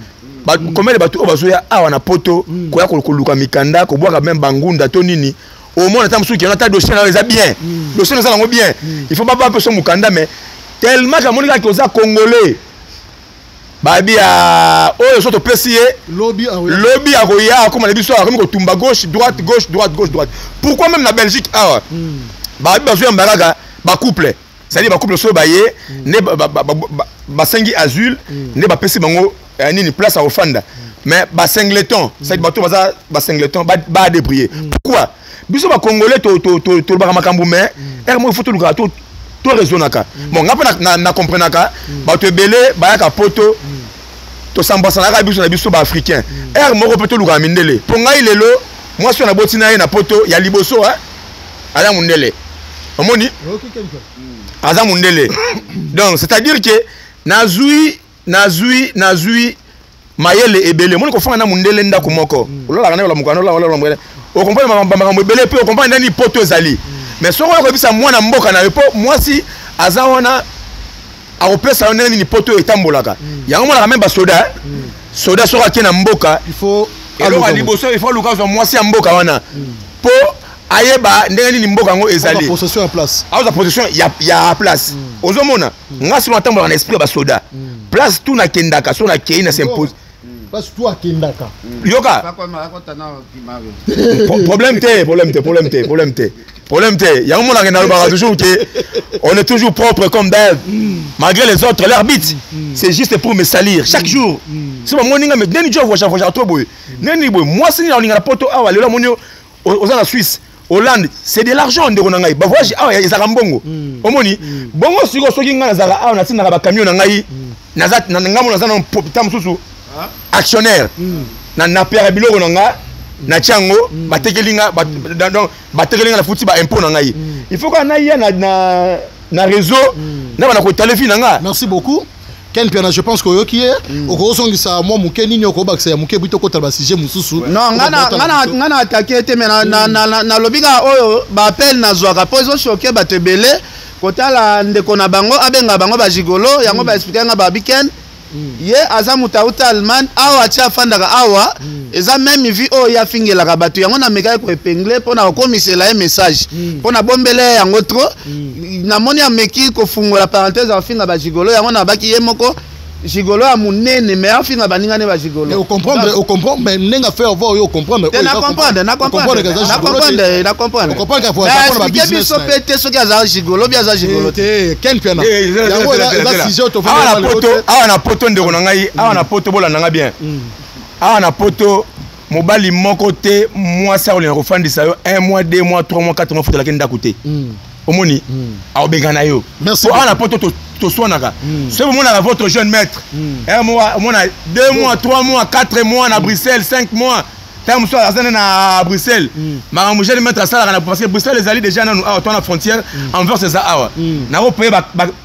combien de bato oyo bazoya awa na poto koya koluka mikanda, kobwaka même bangunda to nini. Omona ata mosusu keno ata dossier na yo eza bien, dossier na eza nango bien, il faut baba mpe so mokanda, mais tellement kamoni kaka oza Congolais, babi ya oyo so topesi ye lobi akoya akóma na biso, akomi kotumba gauche droite, gauche droite, gauche droite. Pourquoi même na Belgique awa babi bazoyamba kaka bacouple? C'est-à-dire bacouple soki baye nde basengi asile, nde bapesi bango nini, place ya kofanda. Mais basingleton, c'est-à-dire bato baza basingleton, badébrouiller. Pourquoi biso bacongolais tolobaka makambo? Mais ere moko il faut tolukaka to raisonnaka. Bon, nga mpe na comprenaka bato ebele bayaka poto, tosambwasanaka biso na biso baafricain. Ere moko mpe tolukaka mindele. Mpo ngai lelo mwasi oyo naboti na ye na poto ya liboso aza mondele, omoni, aza mondele. Donc c'est à dire que nazwi mayele ebele. Omoni, kofanga na mondele ndako moko, olalaka na olamuka, olalaka, okomprendre makambo ebele mpe okomprendre ndani poto ezali. Mais soki oyo koyebisa mwana mboka na yo, mpo mwasi aza wana, akopesa yo ndenge nini poto etambolaka. Yango monaka même basoda, soda soki ake na mboka, eloko ya liboso il faut aluka azwa mwasi ya mboka wana mpo ayeba ndenge nini mboka yango ezali. Possession ya place. Azwa possession ya place. Ozomona, nga solo natambolaka na esprit ya basoda. Place tu nakendaka, so nakei na s'impose. Place tu akendaka. Yoka, problème te, problème te, problème te, problème te, problème te. Yango monaka nalobaka toujours que on est toujours propre comme d'hab, malgré les autres leur bite. C'est juste pour me salir chaque jour. So bamoni nga, mais neni jo voyage, voyage trop boye, neni boye, mwasi nini aolinga na poto awa? Lelo amoni yo oza na Suisse, Hollande, c'est de l'argent, ndeko na ngai. Bavoyage awa ezalaka mbongo. Omoni bongo sikoyo, soki ngai nazalaka awa, natindaka bacamion na ngai, naza ngambo, naza na ta mosusu actionnaire na napeyaka biloko na nga, natia yango, batekeli nga, donc batekeli nga, nafuti baimpôt na ngai. Il faut kaka naya na réseau na bana koetale fi na nga. Merci beaucoup, Ken Piana. Je pense que oyoki ye, okozongisa mwa moke nini, okobakisa ya moke bui, tokotala basujet mosusu. Non, nga na attaquer te, mais nalobi kaka oyo baappel nazwaka mpo ezochoquer bato ebele kotala ndeko na bango abenga bango bagigolo. Yango baexpliquer nga babiken ye aza moto auta Allemagne awa, atia afandaka awa, eza même vie oyo ye afingelaka bato. Yango namekaki koépingler mpo na kokomisela ye message, mpo na bombele ye yango trop. Namoni ameki kofungola parenthèse, afinga bagigolo. Yango nabaki ye moko gigolo ya monene, mais afinga baninga ne bagigolo. Ocomprendre, ocomprendre, mais ndenge affaire va oyo, ocomprendre. Te, na comprendre, na comprendre, na comprendre, na comprendre. Expliquer biso mpe te soki aza gigolo bi aza gigolo te. Ken Piana, yango eza sujet. Awa na poto, ndeko na ngai, awa na poto, bolanda nga bien. Awa na poto, mobali moko te, mwasi akolinga kofandisa yo 1 mois, 2 mois, 3 mois, 4 mois, futelaki ndako te. Omoni, akobenga na yo. Po awa na poto toswanaka. Soki bomonaka votre jeune maître un mois, omona 2 mois, 3 mois, 4 mois na Bruxelles, 5 mois, ntango mosusu aza nde na Bruxelles. Makambo jeune maître asalaka na, parce que Bruxelles ezali déjà nanu awa to na frontière Anvers eza awa. Nakopaye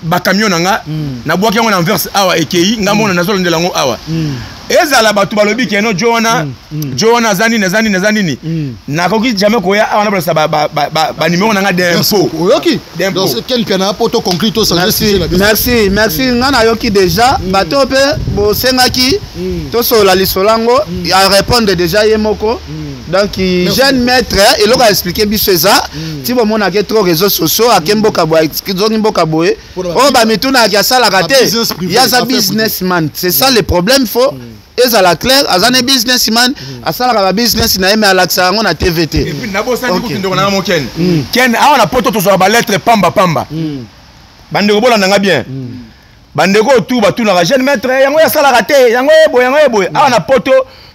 bacamion na nga, nabwaki yango na Anvers awa, ekei nga mona, nazolandela yango awa. Ezala bato balobi keno jo wana, jo wana aza nini, aza nini, aza nini. Nakoki jamais koya awa nabalasa banuméro na nga d'impôt. Oyoki Ken Piana, po to conclure, to changer sujet na biso. Merci, merci. Nga nayoki déjà bato mpe bosengaki tosolola lisolo yango, arépondre déjà ye moko. Donc jeune maître, eloko aexpliquer biso eza ti bomonaki trop réseaux sociaux, ake mboka boye, zongi mboka boye, oyo bamitunaki asalaka te. Ye aza businessman, c'est ça le problème. Faut ezala clair, aza ne businessman, asalaka babusiness na ye, mais alakisaka yango na TV te. Nabosani kutu, ndeko nanga mokene ken, awa na poto tozwaka balettre pamba pamba. Bandeko, bolanda nga bien. Bandeko oyo tu batunaka jeune maître, yango asalaka te, yango yeboye, yango yeboye. Awa na poto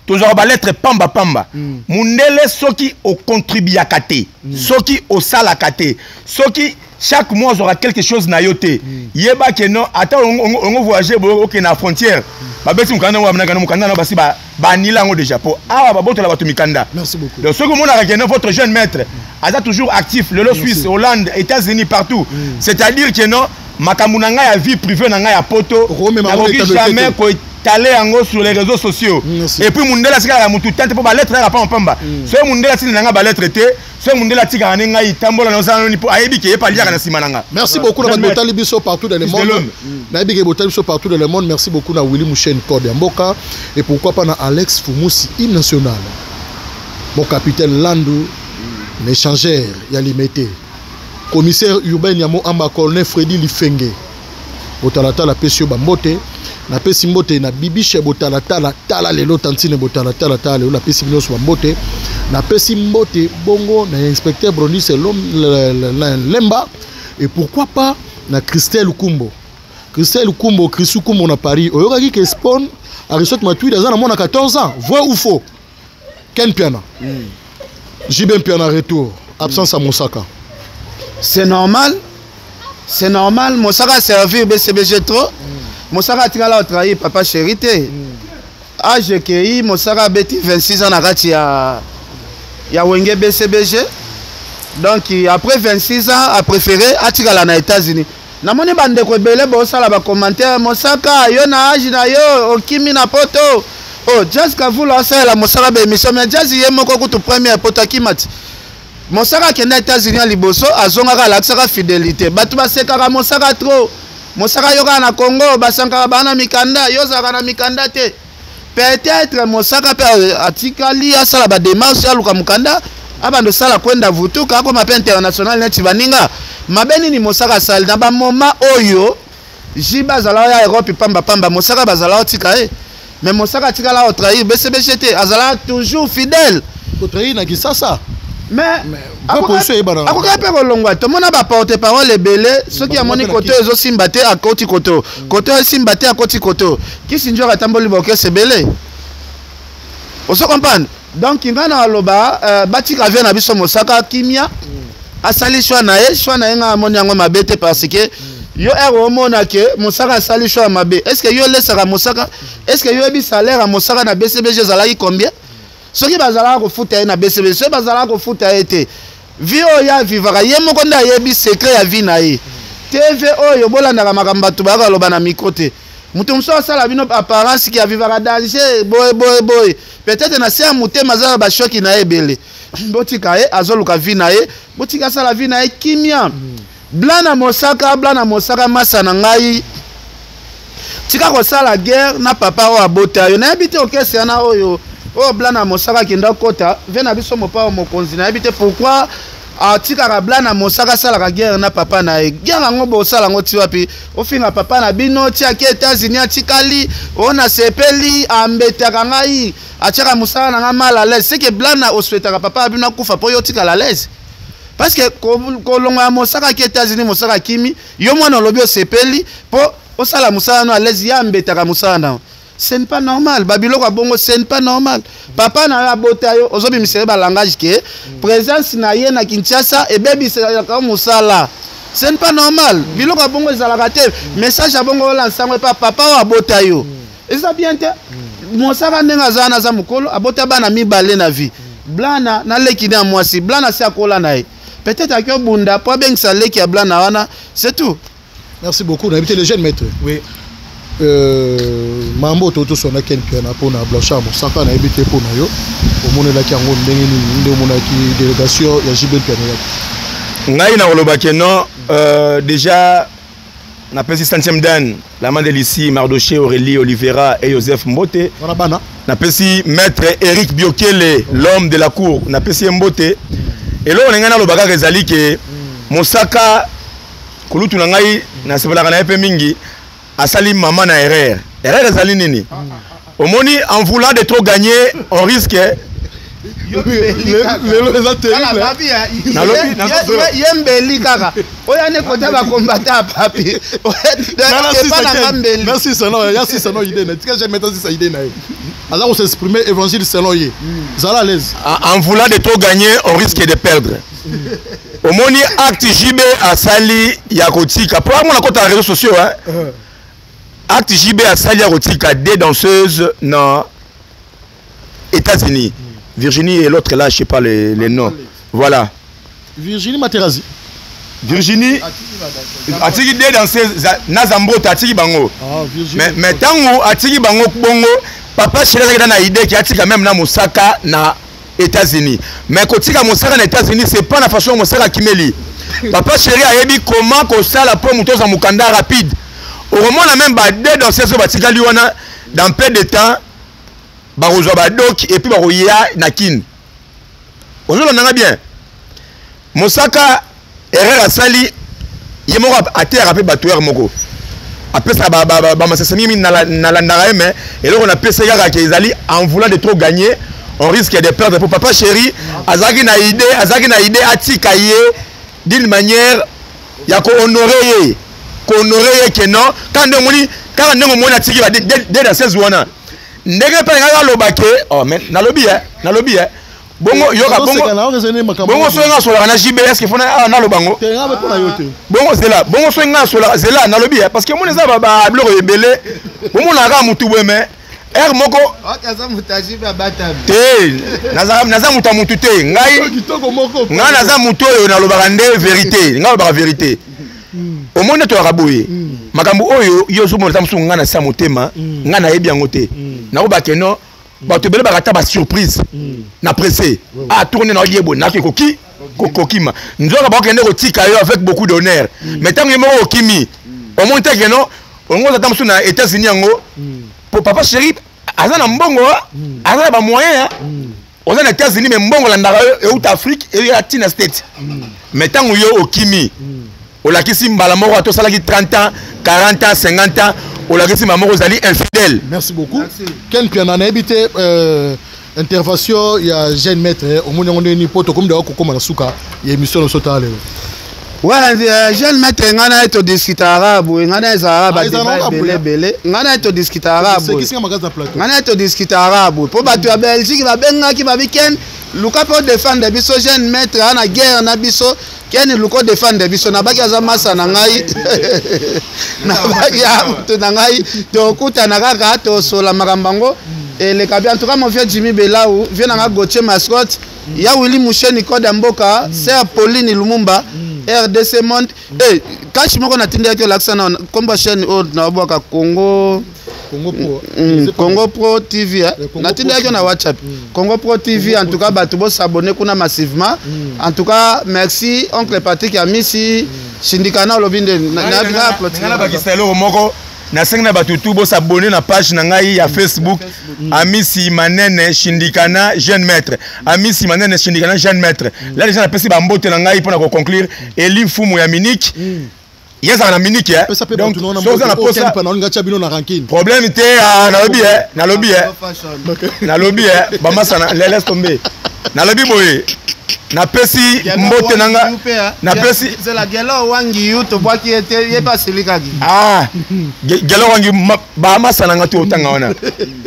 tozwaka balettre pamba pamba. Mundele, soki ocontribuaka te, soki osalaka te, soki chaque mois ozwaka quelque chose na yo te, yeba ke non, ata ongo voyage boye, okende na frontière, babeti mokanda yango, bamanaka na mokanda na basi banila yango déjà, po awa babotola bato mikanda. Merci beaucoup. Donc soki omonaka ke non, votre jeune maître aza toujours actif lelo, Suisse, Hollande, États-Unis, partout, c'est-à-dire que non, makambo na ngai ya vie privée na ngai ya poto, nakoki jamais koétaler yango sur les réseaux sociaux. Et puis mundele atikaka mutu tante mpo balettre yaka pamba pamba. Soki mundele atindi na ngai balettre te, soki mundele atikaka nde ngai tambola na osala noni, mpo ayebi ke ye mpe aliaka na nsima na nga. Merci beaucoup na bato botali biso partout dans le monde. Nayebi ke botali biso partout dans le monde. Merci beaucoup na Willy Mouchen, code ya mboka, et pourquoi pas na Alex Fumusi, hymne national, mon capitaine Landu, l'échangeur ya Limete, commissaire urbain ya Moamba, colonel Freddy Lifenge Botalatala, apesi yo bambote. Napesi mbote na Bibishe Botalatala, tala lelo, tantine Botalatala, tala lelo. Napesi bino nyonso bambote. Napesi mbote bongo na inspecteur Brondis Lemba, et pourquoi pas na Christelle Kumbo, Christelle Kumbo, Chrisu Kumbo na Paris. Oyokaki ke Spawn Aristote Matuidi aza na mwana 14 ans, vrai ou faux? Ken Piana. JB Mpiana, retour, absence à Mosaka. C'est normal, c'est normal. Mosaka servir BCBG trop. Mosaka atikala otrahir papa chéri te. Age ekei, Mosaka abeti 26 ans na kati ya Wenge BCBG. Donc après 26 ans, apréféré atikala na États-Unis. Namoni bandeko ebele bosala bacommentaire: "Mosaka, yo na age na yo okimi na poto." Oh, Jazz Kavula asalela Mosaka baémission, mais Jazz ye moko kutu première poto akima ti. Mosaka akenda États-Unis ya liboso, azongaka, alakisaka fidélité. Bato basekaka Mosaka trop: "Mosaka, yo kaka na Congo basankaka baa na mikanda, yo ozalaka na mikanda te." Peut-être Mosaka mpe atikali asala badémarche, aluka mokanda, abanda osala kwenda vutuka, akoma mpe international neti baninga. Mabe nini Mosaka asali na bamoma oyo? JB azala ya Europe pambapamba, Mosaka bazala otika ye, mais Mosaka atikala otrahir BCBG te, azala toujours fidèle. Kotrahir na Kisasa. Mais vraie position eyebana. Akoki mpe kolongwa. Tomona baporte parole ebele, soki amoni koto ezosimba te, akoti koto, koto esimba te, akoti koto. Kisi nzoka atamboli baorchestre ebele, ozo comprendre? Donc ngai na aloba, batika vie na biso Mosaka kimia. Asali choix na ye, choix na ye, ngai amoni yango mabe te, parce que yo ere omona ke Mosaka asali choix ya mabe, est ce que yo olesaka Mosaka? Est ce que yo oyebi salaire ya Mosaka na BCBG ezalaki combien? Soki bazalaka kofuta ye na BCB, soki bazalaka kofuta ye te, vie oyo avivaka, ye moko nde ayebi secret ya vie na ye. TV oyo bolandaka makambo bato bayaka koloba na micro te. Moto mosusu asala bino apparence ki avivaka danger boye boye boye, peut-être na se ya motema aza na bashoki na ye ebele. Botika ye, azoluka vie na ye, botika asala vie na ye kimia. Blana Mosaka, Blana Mosaka, masa na ngai, tika kosala guerre na papa oyo abota yo. Nayebi te orchestre wana oyo Blana Mosaka akenda kota ve na biso Mopao Mokonzi. Nayebi te pourquoi atikaka Blana Mosaka asalaka guerre na papa na ye. Guerre yango bosala yango ti wapi? Ofinga papa na bino ti ake États-Unis, atikali oyo nasepeli, ambetaka ngai, atiaka mosala na ngai mal à l'aise. C'est que Blana osouhaitaka papa na bino akufa mpo yo otikala à l'aise, parce que kolongo ya Mosaka aki États-Unis, Mosaka akimi, yo mwana olobi osepeli mpo osala mosala no à l'aise, ye ambetaka mosala na yo. Ce n'est pas normal. Babiloko ya bongo, ce n'est pas normal. Papa na yo abota yo, ozobimisa ye balangage ke présence na ye na Kinshasa ebebisaka mosala. Ce n'est pas normal. Biloko ya bongo ezalaka te. Message ya bongo olansa yango epa papa oyo abota yo, eza bien te. Mosaka ndenge aza wana, aza mokolo, abota bana mibale na vie, Blana na leki na ya mwasi. Blana si akola na ye, peut-être aki obunda mpo abengisa leki ya Blana wana, c'est tout. Merci beaucoup. Nayebi te, le jeune maître. Oui. Mambo to tosona Ken Piana mpona Blanchard Mosaka, nayebi te mpo na yo omonelaki yango ndenge nini, nde omonaki délégation ya JB Mpiana eyaki? Ngai nakoloba ke non, déjà napesi centième dan la main de Lucie, Mardoché, Aurélie, Olivera et Joseph Mbote. Wana bana. Napesi maître Eric Biokele, l'homme de la cour, napesi ye mbote. Eloko na ngai naloba kaka ezali ke Mosaka, kulutu na ngai, nasepelaka na ye mpe mingi, asali mama na erreur. Erreur ezali nini? Omoni, en voulant de trop gagner, on risque Lelo eza terrible. Ye mbeli kaka oyo ane kota bakombata ya papi epa nanga mbeli. Merci. Selon ya si selon idée na tika jamais sisa idée na ye, aza kos'exprimer évangile selon ye, zala à l'aise. En voulant de trop gagner, on risque de perdre. Omoni acte JB asali ya kotika, po amona kota na réseaux sociaux, hein? Acte JB asali ya kotika deux danseuses na États-Unis, Virginie et l'autre là, je sais pas les noms, voilà. Virginie Materazzi. Virginie atiki deux danseuses na Zambota, atiki bango. Ah, Virginie. Mais ntango atiki bango bongo, papa chéri azalaki na idée ki atika même na Mosaka na États-Unis. Mais kotika Mosaka na États-Unis, c'est pas na façon Mosaka akimeli. Papa chéri ayebi comment kosala mpo moto ozwa mokanda rapide. Okomona même ba deux danseuses oyo batikali wana, dans peu de temps bakozwa badoki et puis bakoya na Kini. Ozolanda nga bien? Mosaka, erreur asali, ye moko ateyaka mpe bato ere moko apesaka bamasese mingi, nalandaka ye, mais eloko napesa kaka ke ezali en voulant de trop gagner, on risque de perdre. Po papa chéri azalaki na idée atika ye d'une manière ya kohonorer ye, kohonorer ye ke non, kaka ndenge omoni, kaka ndenge omoni atiki ba deux danseuses wana, ndenge mpe alingaki aloba ke oh, mais nalobi ye, nalobi ye bongo, yoka bongo bongo, soki nga asolaka na JB, est ce que fona awa naloba ngo bongo? Zela bongo, soki nga asolaka, zela nalobi ye, parce que omoni eza babiloko ebele, bomonaka kaka motu boye, mais ere moko te, naza moto ya motu te. Ngai ngai naza motu oyo nalobaka nde vérité, ngai nalobaka vérité. Omoni nde toyaka boye, makambo oyo yo ozomona ata mosusu ngai na sa motema, ngai nayebi yango te. Nakobake non, bato ebele bakata basurprise na pressé ah tourne na ye boye, naki koki kokima nzoka bakokende kotika yo avec beaucoup d'honneur. Mais ntango ye moko okimi, omoni te ke non, ongo ata mosusu na États-Unis yango, po papa chéri aza na mbongo, aza na bamoyen. Oza na États-Unis, mais mbongo olandaka yo euta Afrique, eya ntina State. Mais ntango yo okimi, olakisi mbala moko, ata osalaki 30 ans, 40 ans, 50 ans, olakisi mbala moko ozali infidèle. Merci beaucoup. Ken Piana, nayebi te. Intervention ya jeune maître, omoni yango ndenge nini, mpo tokomi dewa kokóma na suka ya émission na biso. Tala lelo. Ouais, jeune maître, ngai na ye todiskutaka boye, ngai na ye ezalaka Ah, ezalaka badébat boye. ebele ebele. Ngai na ye todiskutaka boye. Osekisinga makasi na plateau. Ngai na ye todiskutaka boye mpo bato ya Belgique babengaki, babi: "Ken, luka mpe odéfendre biso. Jeune maître aa na guerre na biso. Ken, luka odéfendre biso." Nabaki aza masa na ngai, nabaki ya moto na ngai, tokutana kaka, tosola makambo yango eleka bien. En tout cas, mon vieux Jimmy Belau, vieux nanga Gauthier Mascotte ya Willy Musheni, code ya mboka, sœur Pauline Lumumba, RDC Monde. Kashi moko natindaki, olakisa na kombo ya chaîne oyo nabwaka Congo. Congo Pro. Congo Pro TV, eh? Congo Natindaki Pro yo na TV. WhatsApp. Congo Pro TV. En tout cas, bato bosabonner kuna massivement. En tout cas, merci, oncle Patrick Amisi Sindikana. Olobi nde Nga nabakisa eloko moko. Nasengi na bato tu bosabonner na page na ngai ya Facebook, Amisi Manene Shindikana jeune maître, Amisi Manene Shindikana jeune maître. Là déjà napesi bambote na ngai mpona koconclure. Eli Mfumu ya Munich, ye ezalaka na Munich, eh. Pesa mpe Donc bato naona soki oza na posa mpe naolinga tia bino na rankine. Problème te. Ah, nalobi e, nalobi e, nalobi e, bamasa na laisse tomber. Nalobi boye, napesi mbote na nga, napesi Zela, Gelo Wangi yu tobwaki ye te, ye mpe asilikaki. Ah, Gelo Wangi, bamasa na nga to otanga wana.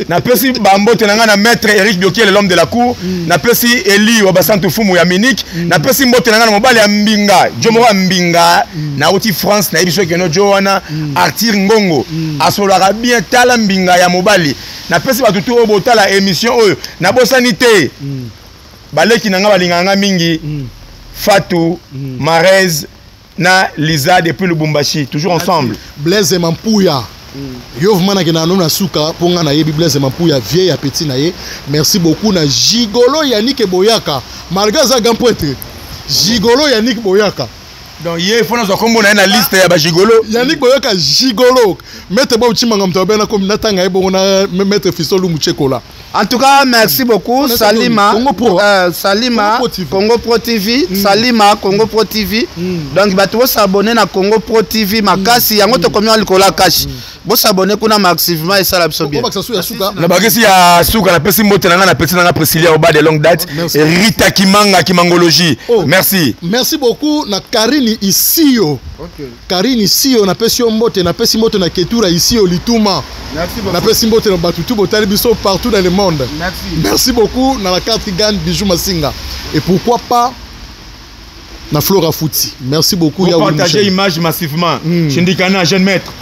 Napesi bambote na nga na maître Eric Biokiele, l'homme de la cour. Napesi Eli wa Basantu Fumu ya Munich. Napesi mbote na nga na mobali ya Mbinga, jo moko ya Mbinga, nauti France. Nayebi soki eno jo wana Arthur Ngongo asololaka bien. Tala Mbinga ya mobali. Napesi bato tu oyo botala émission oyo. Nabosani te baleki na nga balingaka nga mingi, Fatou Marez na Lisa depuis Lubumbashi, toujours ensemble. Blaise Mampuya, yo vraiment nakende nano na suka mpo nga nayebi Blaise Mampuya, vieille appétit na ye. Merci beaucoup na Gigolo Yannick Boyaka, malgré aza grand prêtre. Gigolo Yannick Boyaka. Donc ye fo nazwa kombo na ye na liste ya bagigolo. Yannick Boyaka gigolo. Maître Bob Chimanga, moto abena komi natanga ye bongo na maître Fiston Lumu Chekola. En tout cas, merci beaucoup. Salima. Congo Pro. Salima. Congo Pro TV. Congo Pro TV. Salima, Congo Pro TV. Donc, bato bosabonner na Congo Pro TV makasi. Yango tokomi wa likolo ya kashi. Bosabonner kuna massivement, esala biso bien. Obakisa su ya suka. Na bakisi ya suka, napesi mbote na ngai na petit na ngai Priscilia Oba de longue date. Merci. Rita Kimanga, Kimangologie. Oh. Merci. Merci beaucoup na Karini Isio. Karini Isio, napesi yo mbote. Napesi mbote na Ketura Isio Lituma. Merci beaucoup. Napesi mbote na bato tu botali biso partout dans le monde. Merci. Merci beaucoup na la carte gagne Bijou Masinga et pourquoi pas na Flora Futi. Merci beaucoup ya Partager image massivement. Shindikana jeune maître.